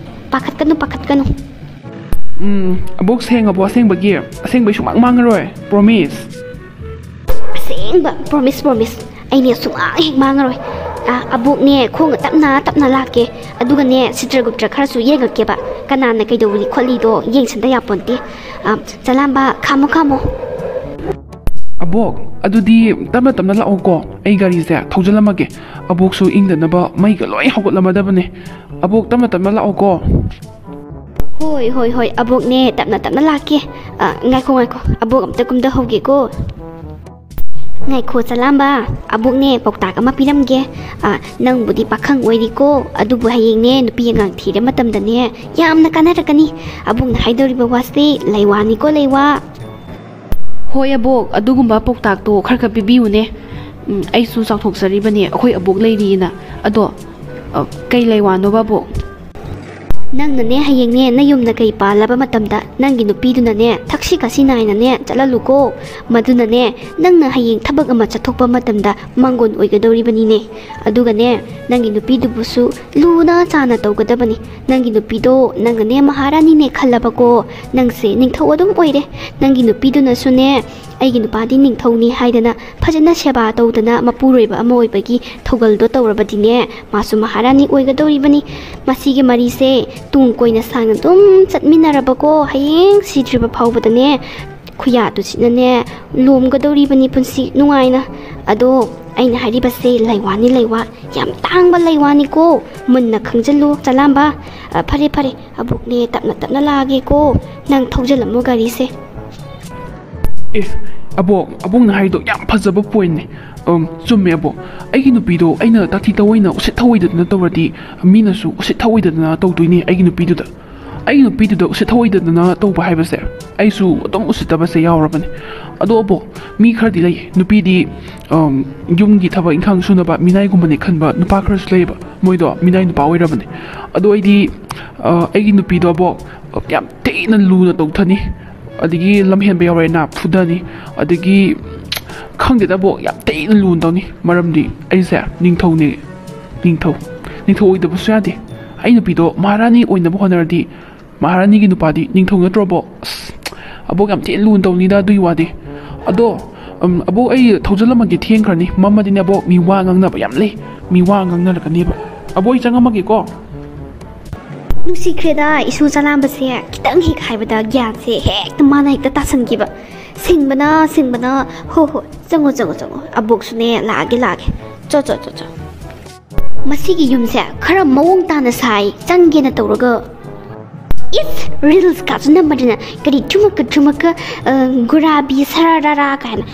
ꯄꯥꯈꯠꯀꯅꯨ, ꯄꯥꯈꯠꯀꯅꯨ꯫ ꯎꯝ, ꯑꯕꯣꯛ ꯁꯦꯡꯉꯕꯣ ꯑꯁꯦꯡꯕꯒꯤ? ꯑꯁꯦꯡꯕꯩ ꯁꯨꯡꯃꯥꯡ ꯃꯥꯡꯉꯔꯣꯏ꯫ Promise? ꯑꯁꯦꯡꯕ, promise, promise꯫ ꯑꯩꯅꯦ ꯁꯨꯡꯃꯥꯡ ꯍꯦꯛ ꯃꯥꯡꯉꯔꯣꯏ꯫ ꯑ, ꯑꯕꯣꯛꯅꯦ ꯈꯣꯡꯅ ꯇꯞꯅ ꯇꯞꯅ ꯂꯥꯛꯀꯦ꯫ ꯑꯗꯨꯒꯅꯦ ꯁꯤꯇ꯭ꯔꯒꯨꯞꯇ꯭ꯔ ꯈꯔꯁꯨ ꯌꯦꯡꯉꯛꯀꯦꯕ꯫ ꯀꯅꯥꯅ ꯀꯩꯗꯧꯔꯤ ꯈꯣꯠꯂꯤꯗꯣ ꯌꯦꯡꯁꯟꯗ ꯌꯥꯄꯣꯟꯇꯦ꯫ ꯑ, ꯆꯂꯥꯝꯕ, ꯈꯥꯝꯃꯣ, ꯈꯥꯝꯃꯣ꯫ ꯑꯕꯣꯛ, ꯑꯗꯨꯗꯤ ꯇꯞꯅ ꯇꯞꯅ ꯂꯥꯛꯑꯣꯀꯣ, ꯑꯩ ꯒꯥꯔꯤꯁꯦ ꯊꯧꯖꯤꯜꯂꯝꯃꯒꯦ꯫ ꯑꯕꯣꯛꯁꯨ ꯏꯪꯗꯅꯕ ꯃꯩꯒ ꯂꯣꯏ ꯍꯧꯒꯠꯂꯝꯃꯗꯕꯅꯦ꯫ ꯑꯕꯣꯛ, ꯇꯞꯅ ꯇꯞꯅ ꯂꯥꯛꯑꯣꯀꯣ꯫ ꯍꯣꯏ, ꯍꯣꯏ, ꯍꯣꯏ, ꯑꯕꯣꯛꯅꯦ, ꯇꯞꯅ ꯇꯞꯅ ꯂꯥꯛꯀꯦ꯫ ꯑ, ꯉꯥꯏꯈꯣ, ꯉꯥꯏꯈꯣ, ꯑꯕꯣꯛ ꯑꯝꯇ ꯀꯨꯝꯗꯍꯧꯒꯦꯀꯣ꯫ ꯉꯥꯏꯈꯣ ꯆꯂꯥꯝꯕ, ꯑꯕꯣꯛꯅꯦ ꯄꯥꯎꯇꯥꯛ ꯑꯃ ꯄꯤꯔꯝꯒꯦ꯫ ꯑ, ꯅꯪꯕꯨꯗꯤ ꯄꯥꯈꯪ ꯑꯣꯏꯔꯤꯀꯣ, ꯑꯗꯨꯕꯨ ꯍꯌꯦꯡꯅꯦ ꯅꯨꯄꯤ ꯑꯉꯥꯡ ꯊꯤꯔ ꯃꯇꯝꯗꯅꯦ ꯌꯥꯝꯅ ꯀꯥꯟꯅꯔꯛꯀꯅꯤ꯫ ꯑꯕꯣꯛꯅ ꯍꯥꯏꯗꯧꯔꯤꯕ ꯋꯥꯁꯤ ꯂꯩꯋꯥꯅꯤꯀꯣ, ꯂꯩꯋꯥ꯫ ꯍꯣꯏ ꯑꯕꯣꯛ, ꯑꯗꯨꯒꯨꯝꯕ ꯄꯥꯎꯇꯥꯛꯇꯣ ꯈꯔ ꯈꯔ ꯄꯤꯕꯤꯌꯨꯅꯦ꯫ ꯎꯝ, ꯑꯩꯁꯨ ꯆꯥꯎꯊꯣꯛꯆꯔꯤꯕꯅꯦ ꯑꯩꯈꯣꯏ ꯑꯕꯣꯛ ꯂꯩꯔꯤꯅ꯫ ꯑꯗꯣ, ꯑ, ꯀꯩ ꯂꯩꯋꯥꯅꯣꯕ ꯑꯕꯣꯛ? ꯅꯪꯅꯅꯦ, ꯍꯌꯦꯡꯅꯦ ꯅꯌꯨꯝ ꯅꯀꯩ ꯄꯥꯜꯂꯕ ꯃꯇꯝꯗ ꯅꯪꯒꯤ ꯅꯨꯄꯤꯗꯨꯅꯅꯦ ꯊꯛꯁꯤ ꯈꯥꯁꯤ ꯅꯥꯏꯅꯅꯦ ꯆꯠꯍꯜꯂꯨꯀꯣ꯫ ꯃꯗꯨꯅꯅꯦ ꯅꯪꯅ ꯍꯌꯦꯡ ꯊꯕꯛ ꯑꯃ ꯆꯠꯊꯣꯛꯄ ꯃꯇꯝꯗ ꯃꯥꯡꯒꯣꯟ ꯑꯣꯏꯒꯗꯧꯔꯤꯕꯅꯤꯅꯦ꯫ ꯑꯗꯨꯒꯅꯦ, ꯅꯪꯒꯤ ꯅꯨꯄꯤꯗꯨꯕꯨꯁꯨ ꯂꯨꯅ ꯆꯥꯅ ꯇꯧꯒꯗꯕꯅꯤ꯫ ꯅꯪꯒꯤ ꯅꯨꯄꯤꯗꯣ ꯅꯪꯅꯅꯦ ꯃꯍꯥꯔꯥꯅꯤꯅꯦ ꯈꯜꯂꯕꯀꯣ, ꯅꯪꯁꯦ ꯅꯤꯡꯊꯧ ꯑꯗꯨꯝ ꯑꯣꯏꯔꯦ꯫ ꯅꯪꯒꯤ ꯅꯨꯄꯤꯗꯨꯅꯁꯨꯅꯦ, "ꯑꯩꯒꯤ ꯅꯨꯄꯥꯗꯤ ꯅꯤꯡꯊꯧꯅꯤ" ꯍꯥꯏꯗꯅ ꯐꯖꯅ ꯁꯦꯕꯥ ꯇꯧꯗꯅ ꯃꯄꯨꯔꯣꯏꯕ ꯑꯃ ꯑꯣꯏꯕꯒꯤ ꯊꯧꯒꯜꯗꯣ ꯇꯧꯔꯕꯗꯤꯅꯦ, ꯃꯥꯁꯨ ꯃꯍꯥꯔꯥꯅꯤ ꯑꯣꯏꯒꯗꯧꯔꯤꯕꯅꯤ꯫ ꯃꯁꯤꯒꯤ ꯃꯔꯤꯁꯦ ꯇꯨꯡ ꯀꯣꯏꯅ ꯁꯥꯡꯅ ꯑꯗꯨꯝ ꯆꯠꯃꯤꯟꯅꯔꯕꯀꯣ, ꯍꯌꯦꯡ ꯁꯤꯗ꯭ꯔꯤꯕ ꯐꯥꯎꯕꯗꯅꯦ ꯈꯨꯌꯥꯗꯨꯁꯤꯅꯅꯦ ꯂꯣꯝꯒꯗꯧꯔꯤꯕꯅꯤ ꯄꯨꯟꯁꯤ ꯅꯨꯡꯉꯥꯏꯅ꯫ ꯑꯗꯣ ꯑꯩꯅ ꯍꯥꯏꯔꯤꯕꯁꯦ ꯂꯩꯋꯥꯅꯤ, ꯂꯩꯋꯥ꯫ ꯌꯥꯝ ꯇꯥꯡꯕ ꯂꯩꯋꯥꯅꯤꯀꯣ꯫ ꯃꯨꯟꯅ ꯈꯪꯖꯤꯜꯂꯨ, ꯆꯂꯥꯝꯕ꯫ ꯑ, ꯐꯔꯦ, ꯐꯔꯦ, ꯑꯕꯣꯛꯅꯦ ꯇꯞꯅ ꯇꯞꯅ ꯂꯥꯛꯑꯒꯦꯀꯣ꯫ ꯅꯪ ꯊꯧꯖꯤꯜꯂꯝꯃꯣ ꯒꯥꯔꯤꯁꯦ꯫ ꯑꯦ, ꯑꯕꯣꯛ, ꯑꯕꯣꯛꯅ ꯍꯥꯏꯗꯣ ꯌꯥꯝ ꯐꯖꯕ ꯄꯣꯏꯟꯅꯦ꯫ ꯑꯝ, ꯆꯨꯝꯃꯦ, ꯑꯕꯣꯛ꯫ ꯑꯩꯒꯤ ꯅꯨꯄꯤꯗꯣ ꯑꯩꯅ ꯇꯥꯊꯤ ꯇꯧꯑꯣꯏꯅ ꯎꯁꯤꯠ ꯊꯧꯑꯣꯏꯗꯗꯅ ꯇꯧꯔꯗꯤ, ꯃꯤꯅꯁꯨ ꯎꯁꯤꯠ ꯊꯧꯑꯣꯏꯗꯗꯅ ꯇꯧꯗꯣꯏꯅꯦ ꯑꯩꯒꯤ ꯅꯨꯄꯤꯗꯨꯗ꯫ ꯑꯩꯒꯤ ꯅꯨꯄꯤꯗꯨꯗ ꯎꯁꯤꯠ ꯊꯧꯑꯣꯏꯗꯗꯅ ꯇꯧꯕ ꯍꯥꯏꯕꯁꯦ, ꯑꯩꯁꯨ ꯑꯗꯨꯝ ꯎꯁꯤꯠꯇꯕꯁꯦ ꯌꯥꯎꯔꯕꯅꯦ꯫ ꯑꯗꯣ, ꯑꯕꯣꯛ, ꯃꯤ ꯈꯔꯗꯤ ꯂꯩ, ꯅꯨꯄꯤꯗꯤ, ꯑꯝ, ꯌꯨꯝꯒꯤ ꯊꯕꯛ ꯏꯪꯈꯥꯡ ꯁꯨꯅꯕ ꯃꯤꯅꯥꯏꯒꯨꯝꯕꯅꯦ ꯈꯟꯕ ꯅꯨꯄꯥ ꯈꯔꯁꯨ ꯂꯩꯌꯦꯕ꯫ ꯃꯣꯏꯗꯣ ꯃꯤꯅꯥꯏ ꯅꯨꯄꯥ ꯑꯣꯏꯔꯕꯅꯦ꯫ ꯑꯗꯣ ꯑꯩꯗꯤ, ꯑ, ꯑꯩꯒꯤ ꯅꯨꯄꯤꯗꯣ, ꯑꯕꯣꯛ, ꯌꯥꯝ ꯊꯤꯅ ꯂꯨꯅ ꯇꯧꯊꯅꯤ꯫ ꯑꯗꯒꯤ ꯂꯝꯍꯦꯟꯕ ꯌꯥꯎꯔꯦꯅ ꯐꯨꯗꯅꯤ꯫ ꯑꯗꯒꯤ, ꯈꯪꯗꯦꯗ, ꯑꯕꯣꯛ, ꯌꯥꯝ ꯊꯤꯅ ꯂꯨꯅ ꯇꯧꯅꯤ꯫ ꯃꯔꯝꯗꯤ ꯑꯩꯁꯦ ꯅꯤꯡꯊꯧꯅꯦ꯫ ꯅꯤꯡꯊꯧ, ꯅꯤꯡꯊꯧ ꯑꯣꯏꯗꯕꯁꯨ ꯌꯥꯗꯦ꯫ ꯑꯩ ꯅꯨꯄꯤꯗꯣ ꯃꯍꯥꯔꯥꯅꯤ ꯑꯣꯏꯅꯕ ꯍꯣꯠꯅꯔꯗꯤ, ꯃꯍꯥꯔꯥꯅꯤꯒꯤ ꯅꯨꯄꯥꯗꯤ ꯅꯤꯡꯊꯧ ꯅꯠꯇ꯭ꯔꯣ, ꯑꯕꯣꯛ? ꯑꯁ, ꯑꯕꯣꯛ, ꯌꯥꯝ ꯊꯤꯅ ꯂꯨꯅ ꯇꯧꯅꯤꯗ ꯑꯗꯨꯒꯤ ꯋꯥꯗꯤ꯫ ꯑꯗꯣ, ꯎꯝ, ꯑꯕꯣꯛ, ꯑꯩ ꯊꯧꯖꯤꯜꯂꯝꯃꯒꯦ, ꯊꯦꯡꯈ꯭ꯔꯅꯤ꯫ ꯃꯝꯃꯗꯤꯅꯦ, ꯑꯕꯣꯛ, ꯃꯤ ꯋꯥ ꯉꯥꯡꯅꯕ ꯌꯥꯝ ꯂꯩ꯫ ꯃꯤ ꯋꯥ ꯉꯥꯡꯅꯔꯛꯀꯅꯦꯕ꯫ ꯑꯕꯣꯛ, ꯑꯩ ꯆꯪꯉꯝꯃꯒꯦꯀꯣ꯫ ꯅꯨꯡꯁꯤꯈ꯭ꯔꯦꯗ, ꯏꯁꯨ ꯆꯂꯥꯝꯕꯁꯦ ꯈꯤꯇꯪ ꯍꯦꯛ ꯍꯥꯏꯕꯗ ꯒ꯭ꯌꯥꯟꯁꯦ ꯍꯦꯛꯇ ꯃꯥꯅ ꯍꯦꯛꯇ ꯇꯥꯁꯟꯈꯤꯕ꯫ ꯁꯤꯡꯕꯅ, ꯁꯤꯡꯕꯅ꯫ "ꯍꯣ, ꯍꯣ, ꯆꯪꯉꯣ, ꯆꯪꯉꯣ, ꯆꯪꯉꯣ꯫ ꯑꯕꯣꯛꯁꯨꯅꯦ ꯂꯥꯛꯑꯒꯦ, ꯂꯥꯛꯑꯒꯦ꯫ ꯆꯣ, ꯆꯣ, ꯆꯣ, ꯆꯣ꯫ ꯃꯁꯤꯒꯤ ꯌꯨꯝꯁꯦ ꯈꯔ ꯃꯑꯣꯡ ꯇꯥꯅ ꯁꯥꯏ, ꯆꯪꯒꯦꯅ ꯇꯧꯔꯒ꯫ ꯏꯁ, ꯔꯤꯜꯁ ꯀꯥꯁꯨ ꯅꯝꯃꯗꯅ ꯀꯔꯤ ꯊꯨꯃꯛꯀ ꯊꯨꯃꯛꯀ, ꯑ, ꯒꯨꯔꯥꯕꯤ ꯁꯔꯥꯔꯥꯔꯥ ꯀꯥꯏꯅ꯫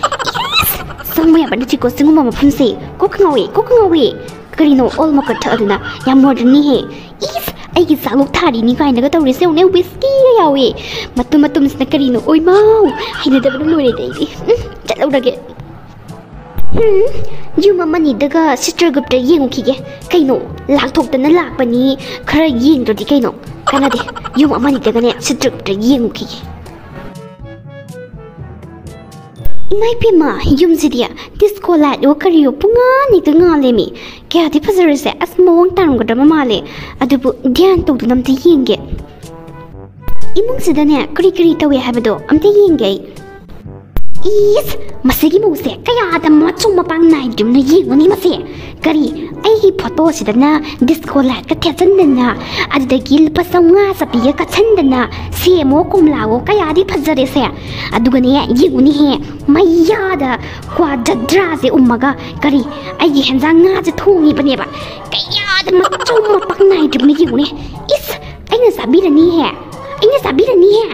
ꯏꯁ, ꯆꯪꯕ ꯌꯥꯕ ꯅꯠꯇꯦꯀꯣ ꯁꯤꯒꯨꯝꯕ ꯃꯐꯝꯁꯦ꯫ ꯀꯣꯛ ꯉꯥꯎꯋꯦ, ꯀꯣꯛ ꯉꯥꯎꯋꯦ꯫ ꯀꯔꯤꯅꯣ ꯑꯣꯜ ꯃꯀꯠ ꯊꯛꯑꯗꯅ? ꯌꯥꯝ ꯃꯣꯗꯔꯟꯅꯤꯍꯦ꯫ ꯏꯁ, ꯑꯩꯒꯤ ꯆꯥꯛꯂꯣꯛ ꯊꯥꯔꯤꯅꯤ ꯀꯥꯏꯅꯒ ꯇꯧꯔꯤꯁꯦ ꯌꯦꯡꯉꯨꯅꯦ, ꯋꯤꯁꯀꯤꯒ ꯌꯥꯎꯋꯦ꯫ ꯃꯇꯨꯝ ꯃꯇꯨꯝꯁꯤꯅ ꯀꯔꯤꯅꯣ? ꯑꯣꯏꯃꯥꯎ! ꯍꯩꯅꯗꯕꯅ ꯂꯣꯏꯔꯦꯗ ꯑꯩꯗꯤ꯫ ꯎꯝ, ꯆꯠꯂꯧꯔꯒꯦ꯫ ꯎꯝ, ꯌꯨꯝ ꯑꯃꯅꯤꯗꯒ ꯆꯤꯇ꯭ꯔꯒꯨꯞꯇ ꯌꯦꯡꯉꯨꯈꯤꯒꯦ꯫ ꯀꯩꯅꯣ, ꯂꯥꯛꯊꯣꯛꯇꯅ ꯂꯥꯛꯄꯅꯤ, ꯈꯔ ꯌꯦꯡꯗ꯭ꯔꯗꯤ ꯀꯩꯅꯣ? ꯀꯥꯟꯅꯗꯦ, ꯌꯨꯝ ꯑꯃꯅꯤꯗꯒꯅꯦ ꯆꯤꯇ꯭ꯔꯒꯨꯞꯇ ꯌꯦꯡꯉꯨꯈꯤꯒꯦ꯫ ꯏꯃꯥ ꯏꯄꯦꯝꯃ, ꯌꯨꯝꯁꯤꯗꯤ ꯗꯤꯁꯀꯣ ꯂꯥꯏꯠꯂꯣ ꯀꯔꯤꯌꯣ ꯄꯨꯡꯉꯥꯟ ꯍꯦꯛꯇ ꯉꯥꯜꯂꯦꯃꯤ꯫ ꯀꯌꯥꯗꯤ ꯐꯖꯔꯦꯁꯦ, ꯑꯁ, ꯃꯑꯣꯡ ꯇꯥꯔꯝꯒꯗꯕ ꯃꯥꯜꯂꯦ꯫ ꯑꯗꯨꯕꯨ ꯙ꯭ꯌꯥꯟ ꯇꯧꯗꯨꯅ ꯑꯝꯇ ꯌꯦꯡꯒꯦ꯫ ꯏꯃꯨꯡꯁꯤꯗꯅꯦ ꯀꯔꯤ ꯀꯔꯤ ꯇꯧꯏ ꯍꯥꯏꯕꯗꯣ ꯑꯝꯇ ꯌꯦꯡꯒꯦ ꯑꯩ꯫ ꯏꯁ, ꯃꯁꯤꯒꯤ ꯃꯧꯁꯦ ꯀꯌꯥꯗ ꯃꯆꯨꯝ ꯃꯄꯥꯡ ꯅꯥꯏꯗ꯭ꯔꯤꯕꯅꯣ ꯌꯦꯡꯉꯨꯅꯤ ꯃꯁꯦ꯫ ꯀꯔꯤ, ꯑꯩꯒꯤ ꯐꯣꯇꯣꯁꯤꯗꯅ ꯗꯤꯁꯀꯣ ꯂꯥꯏꯠꯀ ꯊꯦꯠꯆꯟꯗꯅ, ꯑꯗꯨꯗꯒꯤ ꯂꯨꯄꯥ ꯆꯥꯝꯃꯉꯥ ꯆꯞꯄꯤꯒ ꯀꯠꯁꯟꯗꯅ, ꯁꯦꯝꯃꯣ ꯀꯣꯝꯂꯥꯋꯣ ꯀꯌꯥꯗꯤ ꯐꯖꯔꯦꯁꯦ꯫ ꯑꯗꯨꯒꯅꯦ ꯌꯦꯡꯉꯨꯅꯤꯍꯦ, ꯃꯩꯌꯥꯗ ꯀ꯭ꯋꯥ ꯖꯗ꯭ꯔꯥꯁꯦ ꯎꯝꯃꯒ, ꯀꯔꯤ, ꯑꯩꯒꯤ ꯍꯦꯟꯖꯥꯡ ꯉꯥꯁꯦ ꯊꯣꯡꯉꯤꯕꯅꯦꯕ꯫ ꯀꯌꯥꯗ ꯃꯆꯨꯝ ꯃꯄꯥꯡ ꯅꯥꯏꯗ꯭ꯔꯤꯕꯅꯣ ꯌꯦꯡꯉꯨꯅꯦ꯫ ꯏꯁ, ꯑꯩꯅ ꯆꯥꯕꯤꯔꯅꯤꯍꯦ, ꯑꯩꯅ ꯆꯥꯕꯤꯔꯅꯤꯍꯦ꯫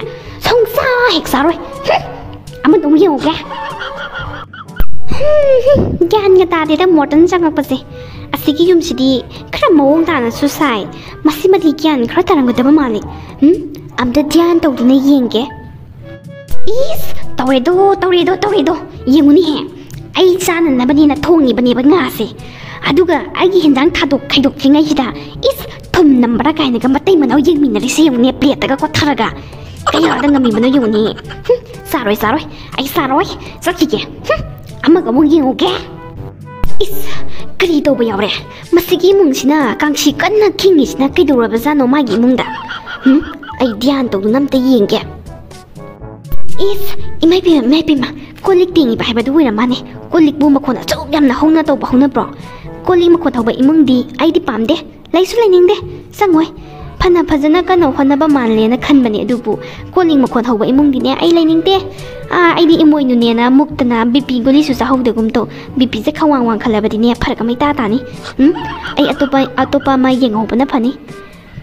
ꯁꯨꯡꯆꯥ ꯍꯦꯛ ꯆꯥꯔꯣꯏ꯫ ꯍꯨꯝ, ꯑꯃꯗ ꯑꯃꯨꯛ ꯌꯦꯡꯉꯨꯒꯦ꯫ ꯍꯨꯝ, ꯍꯨꯝ, ꯒ꯭ꯌꯥꯟꯒ ꯇꯥꯗꯦꯗ ꯃꯣꯔꯇꯟ ꯆꯪꯉꯛꯄꯁꯦ꯫ ꯑꯁꯤꯒꯤ ꯌꯨꯝꯁꯤꯗꯤ ꯈꯔ ꯃꯑꯣꯡ ꯇꯥꯅꯁꯨ ꯁꯥꯏ꯫ ꯃꯁꯤꯃꯗꯤ ꯒ꯭ꯌꯥꯟ ꯈꯔ ꯇꯥꯔꯝꯒꯗꯕ ꯃꯥꯜꯂꯤ꯫ ꯎꯝ, ꯑꯝꯇ ꯙ꯭ꯌꯥꯟ ꯇꯧꯗꯨꯅ ꯌꯦꯡꯒꯦ꯫ ꯏꯁ, ꯇꯧꯔꯦꯗꯣ, ꯇꯧꯔꯦꯗꯣ, ꯇꯧꯔꯦꯗꯣ꯫ ꯌꯦꯡꯉꯨꯅꯦꯍꯦ, ꯑꯩ ꯆꯥꯅꯅꯕꯅꯦꯅ ꯊꯣꯡꯉꯤꯕꯅꯦꯕ ꯉꯥꯁꯦ꯫ ꯑꯗꯨꯒ ꯑꯩꯒꯤ ꯍꯦꯟꯖꯥꯡ ꯊꯥꯗꯣꯛ ꯈꯥꯏꯗꯣꯛꯇ꯭ꯔꯤꯉꯩꯁꯤꯗ, ꯏꯁ, ꯊꯨꯝ ꯅꯝꯕ꯭ꯔꯥ ꯀꯥꯏꯅꯒ ꯃꯇꯩ ꯃꯅꯥꯎ ꯌꯦꯡꯃꯤꯟꯅꯔꯤꯁꯦ ꯌꯦꯡꯉꯨꯅꯦ, ꯄ꯭ꯂꯦꯠꯇꯒ ꯀꯣꯠꯊꯔꯒ꯫ ꯀꯌꯥꯗ ꯉꯝꯃꯤꯕꯅꯣ ꯌꯦꯡꯉꯨꯅꯦ꯫ ꯍꯨꯝ, ꯆꯥꯔꯣꯏ, ꯆꯥꯔꯣꯏ, ꯑꯩ ꯆꯥꯔꯣꯏ꯫ ꯆꯠꯈꯤꯒꯦ꯫ ꯍꯨꯝ, ꯑꯃꯒ ꯑꯃꯨꯛ ꯌꯦꯡꯉꯨꯒꯦ꯫ ꯏꯁ, ꯀꯔꯤ ꯇꯧꯕ ꯌꯥꯎꯔꯦ? ꯃꯁꯤꯒꯤ ꯏꯃꯨꯡꯁꯤꯅ ꯀꯥꯡꯁꯤ ꯀꯟꯅ ꯈꯤꯡꯉꯤꯁꯤꯅ ꯀꯩꯗꯧꯔꯕꯖꯥꯠꯅꯣ ꯃꯥꯒꯤ ꯏꯃꯨꯡꯗ? ꯍꯨꯝ, ꯑꯩ ꯙ꯭ꯌꯥꯟ ꯇꯧꯗꯨꯅ ꯑꯝꯇ ꯌꯦꯡꯒꯦ꯫ ꯏꯁ, ꯏꯃꯥ ꯏꯄꯦꯝꯃ, ꯏꯃꯥ ꯏꯄꯦꯝꯃ, ꯀꯣꯜ ꯂꯤꯛ ꯇꯦꯡꯉꯤꯕ ꯍꯥꯏꯕꯗꯨ ꯑꯣꯏꯔ ꯃꯥꯅꯦ꯫ ꯀꯣꯜ ꯂꯤꯛꯄꯨ ꯃꯈꯣꯟ ꯑꯁꯨꯛ ꯌꯥꯝꯅ ꯍꯧꯅ ꯇꯧꯕ ꯍꯧꯅꯕ꯭ꯔꯣ? ꯀꯣꯜ ꯂꯤꯛ ꯃꯈꯣꯟ ꯍꯧꯕ ꯏꯃꯨꯡꯗꯤ ꯑꯩꯗꯤ ꯄꯥꯝꯗꯦ, ꯂꯩꯁꯨ ꯂꯩꯅꯤꯡꯗꯦ, ꯆꯪꯉꯣꯏ꯫ ꯐꯅ ꯐꯖꯅ ꯀꯟꯅ ꯍꯣꯠꯅꯕ ꯃꯥꯜꯂꯦꯅ ꯈꯟꯕꯅꯦ, ꯑꯗꯨꯕꯨ ꯀꯣꯜ ꯂꯤꯛ ꯃꯈꯣꯟ ꯍꯧꯕ ꯏꯃꯨꯡꯗꯤꯅꯦ ꯑꯩ ꯂꯩꯅꯤꯡꯗꯦ꯫ ꯑꯥ, ꯑꯩꯗꯤ ꯏꯃꯣꯏꯅꯨꯅꯦꯅ ꯃꯨꯛꯇꯅ ꯕꯤ ꯄꯤ ꯒꯨꯂꯤꯁꯨ ꯆꯥꯍꯧꯗꯒꯨꯝ ꯇꯧ꯫ ꯕꯤ ꯄꯤꯁꯦ ꯈꯋꯥꯡ ꯋꯥꯡꯈꯠꯂꯕꯗꯤꯅꯦ ꯐꯔꯛ ꯑꯃ ꯏꯇꯥ ꯇꯥꯅꯤ꯫ ꯎꯝ? ꯑꯩ ꯑꯇꯣꯞꯄ, ꯑꯇꯣꯞꯄ ꯑꯃ ꯌꯦꯡꯍꯧꯕꯅ ꯐꯅꯤ꯫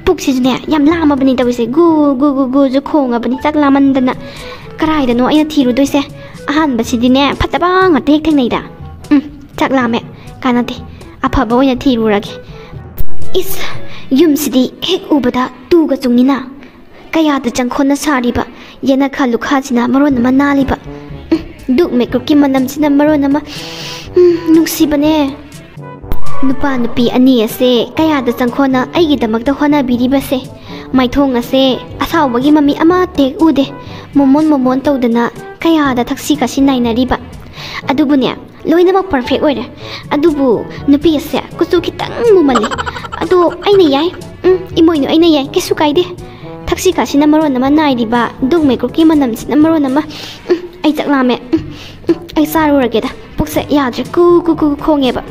ꯄꯨꯛꯁꯤꯁꯨꯅꯦ ꯌꯥꯝ ꯂꯥꯝꯃꯕꯅꯤ ꯇꯧꯔꯤꯁꯦ꯫ ꯒꯨ ꯒꯨ ꯒꯨ ꯒꯨꯁꯨ ꯈꯣꯡꯉꯕꯅꯤ ꯆꯥꯛ ꯂꯥꯝꯃꯟꯗꯅ꯫ ꯀꯔꯥꯏꯗꯅꯣ ꯑꯩꯅ ꯊꯤꯔꯨꯗꯣꯏꯁꯦ? ꯑꯍꯥꯟꯕꯁꯤꯗꯤꯅꯦ ꯐꯠꯇꯕ ꯉꯥꯛꯇ ꯍꯦꯛ ꯊꯦꯡꯅꯩꯗ꯫ ꯎꯝ, ꯆꯥꯛ ꯂꯥꯝꯃꯦ, ꯀꯥꯟꯅꯗꯦ, ꯑꯐꯕ ꯑꯣꯏꯅ ꯊꯤꯔꯨꯔꯒꯦ꯫ ꯏꯁ, ꯌꯨꯝꯁꯤꯗꯤ ꯍꯦꯛ ꯎꯕꯗ ꯇꯨꯒ ꯆꯨꯡꯉꯤꯅ꯫ ꯀꯌꯥꯗ ꯆꯪꯈꯣꯟꯅ ꯁꯥꯔꯤꯕ ꯌꯦꯅꯈꯥ ꯂꯨꯈꯥꯁꯤꯅ ꯃꯔꯣꯟ ꯑꯃ ꯅꯥꯜꯂꯤꯕ꯫ ꯎꯝ, ꯗꯨꯛ ꯃꯩꯀꯨꯞꯀꯤ ꯃꯅꯝꯁꯤꯅ ꯃꯔꯣꯟ ꯑꯃ꯫ ꯎꯝ, ꯅꯨꯡꯁꯤꯕꯅꯦ꯫ ꯅꯨꯄꯥ ꯅꯨꯄꯤ ꯑꯅꯤ ꯑꯁꯦ ꯀꯌꯥꯗ ꯆꯪꯈꯣꯟꯅ ꯑꯩꯒꯤꯗꯃꯛꯇ ꯍꯣꯠꯅꯕꯤꯔꯤꯕꯁꯦ꯫ ꯃꯥꯏꯊꯣꯡ ꯑꯁꯦ ꯑꯁꯥꯎꯕꯒꯤ ꯃꯃꯤ ꯑꯃꯠꯇ ꯍꯦꯛ ꯎꯗꯦ꯫ ꯃꯣꯃꯣꯟ ꯃꯣꯃꯣꯟ ꯇꯧꯗꯅ ꯀꯌꯥꯗ ꯊꯛꯁꯤ ꯈꯥꯁꯤ ꯅꯥꯏꯅꯔꯤꯕ꯫ ꯑꯗꯨꯕꯨꯅꯦ, ꯂꯣꯏꯅꯃꯛ perfect ꯑꯣꯏꯔꯦ꯫ ꯑꯗꯨꯕꯨ ꯅꯨꯄꯤ ꯑꯁꯦ ꯀꯨꯆꯨ ꯈꯤꯇꯪ ꯃꯨꯃꯜꯂꯤ꯫ ꯑꯗꯣ ꯑꯩꯅ ꯌꯥꯏ꯫ ꯎꯝ, ꯏꯃꯣꯏꯅꯨ, ꯑꯩꯅ ꯌꯥꯏ, ꯀꯩꯁꯨ ꯀꯥꯏꯗꯦ꯫ ꯊꯛꯁꯤ ꯈꯥꯁꯤꯅ ꯃꯔꯣꯟ ꯑꯃ ꯅꯥꯏꯔꯤꯕ, ꯗꯨꯛ ꯃꯩꯀꯨꯞꯀꯤ ꯃꯅꯝꯁꯤꯅ ꯃꯔꯣꯟ ꯑꯃ꯫ ꯎꯝ, ꯑꯩ ꯆꯥꯛ ꯂꯥꯝꯃꯦ꯫ ꯎꯝ, ꯎꯝ, ꯑꯩ ꯆꯥꯔꯨꯔꯒꯦꯗ꯫ ꯄꯨꯛꯁꯦ ꯌꯥꯗ꯭ꯔꯦ, ꯀꯨ ꯀꯨ ꯀꯨ ꯈꯣꯡꯉꯦꯕ꯫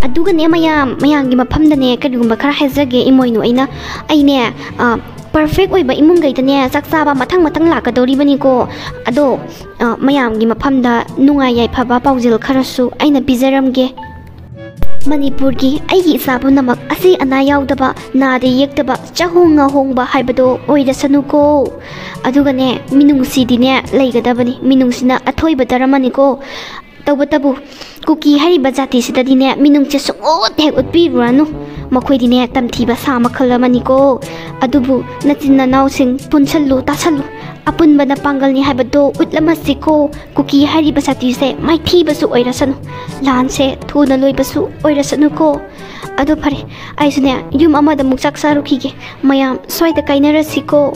ꯑꯗꯨꯒꯅꯦ ꯃꯌꯥꯝ, ꯃꯌꯥꯝꯒꯤ ꯃꯐꯝꯗꯅꯦ ꯀꯔꯤꯒꯨꯝꯕ ꯈꯔ ꯍꯥꯏꯖꯒꯦ ꯏꯃꯣꯏꯅꯨ꯫ ꯑꯩꯅ, ꯑꯩꯅꯦ, ꯑ, perfect ꯑꯣꯏꯕ ꯏꯃꯨꯡꯈꯩꯗꯅꯦ ꯆꯥꯛ ꯆꯥꯕ ꯃꯊꯪ ꯃꯊꯪ ꯂꯥꯛꯀꯗꯧꯔꯤꯕꯅꯤꯀꯣ꯫ ꯑꯗꯣ, ꯑ, ꯃꯌꯥꯝꯒꯤ ꯃꯐꯝꯗ ꯅꯨꯡꯉꯥꯏ ꯌꯥꯏꯐꯕ ꯄꯥꯎꯖꯦꯜ ꯈꯔꯁꯨ ꯑꯩꯅ ꯄꯤꯖꯔꯝꯒꯦ꯫ ꯃꯅꯤꯄꯨꯔꯒꯤ ꯑꯩꯒꯤ ꯏꯆꯥ ꯄꯨꯝꯅꯃꯛ ꯑꯁꯤ ꯑꯅꯥ ꯌꯥꯎꯗꯕ, ꯅꯥꯗ ꯌꯦꯛꯇꯕ, ꯆꯍꯣꯡ ꯉꯥꯍꯣꯡꯕ ꯍꯥꯏꯕꯗꯣ ꯑꯣꯏꯔꯁꯅꯨꯀꯣ꯫ ꯑꯗꯨꯒꯅꯦ, ꯃꯤꯅꯨꯡꯁꯤꯗꯤꯅꯦ ꯂꯩꯒꯗꯕꯅꯤ, ꯃꯤꯅꯨꯡꯁꯤꯅ ꯑꯊꯣꯏꯕ ꯙꯔꯃꯅꯤꯀꯣ꯫ ꯇꯧꯕꯇꯕꯨ, ꯀꯨꯀꯤ ꯍꯥꯏꯔꯤꯕ ꯖꯥꯇꯤꯁꯤꯗꯗꯤꯅꯦ ꯃꯤꯅꯨꯡꯁꯤ ꯁꯨꯡꯎꯠ ꯍꯦꯛ ꯎꯠꯄꯤꯔꯨꯔꯅꯨ꯫ ꯃꯈꯣꯏꯗꯤꯅꯦ ꯇꯝꯊꯤꯕ ꯁꯥ ꯃꯈꯜ ꯑꯃꯅꯤꯀꯣ꯫ ꯑꯗꯨꯕꯨ ꯅꯆꯤꯟ ꯅꯅꯥꯎꯁꯤꯡ ꯄꯨꯟꯁꯜꯂꯨ, ꯇꯥꯁꯜꯂꯨ꯫ ꯑꯄꯨꯟꯕꯅ ꯄꯥꯡꯒꯜꯅꯤ ꯍꯥꯏꯕꯗꯣ ꯎꯠꯂꯝꯃꯁꯤꯀꯣ꯫ ꯀꯨꯀꯤ ꯍꯥꯏꯔꯤꯕ ꯖꯥꯇꯤꯁꯦ ꯃꯥꯏꯊꯤꯕꯁꯨ ꯑꯣꯏꯔꯁꯅꯨ, ꯂꯥꯟꯁꯦ ꯊꯨꯅ ꯂꯣꯏꯕꯁꯨ ꯑꯣꯏꯔꯁꯅꯨꯀꯣ꯫ ꯑꯗꯣ ꯐꯔꯦ, ꯑꯩꯁꯨꯅꯦ ꯌꯨꯝ ꯑꯃꯗ ꯑꯃꯨꯛ ꯆꯥꯛ ꯆꯥꯔꯨꯈꯤꯒꯦ꯫ ꯃꯌꯥꯝ ꯁ꯭ꯋꯥꯏꯗ ꯀꯥꯏꯅꯔꯁꯤꯀꯣ꯫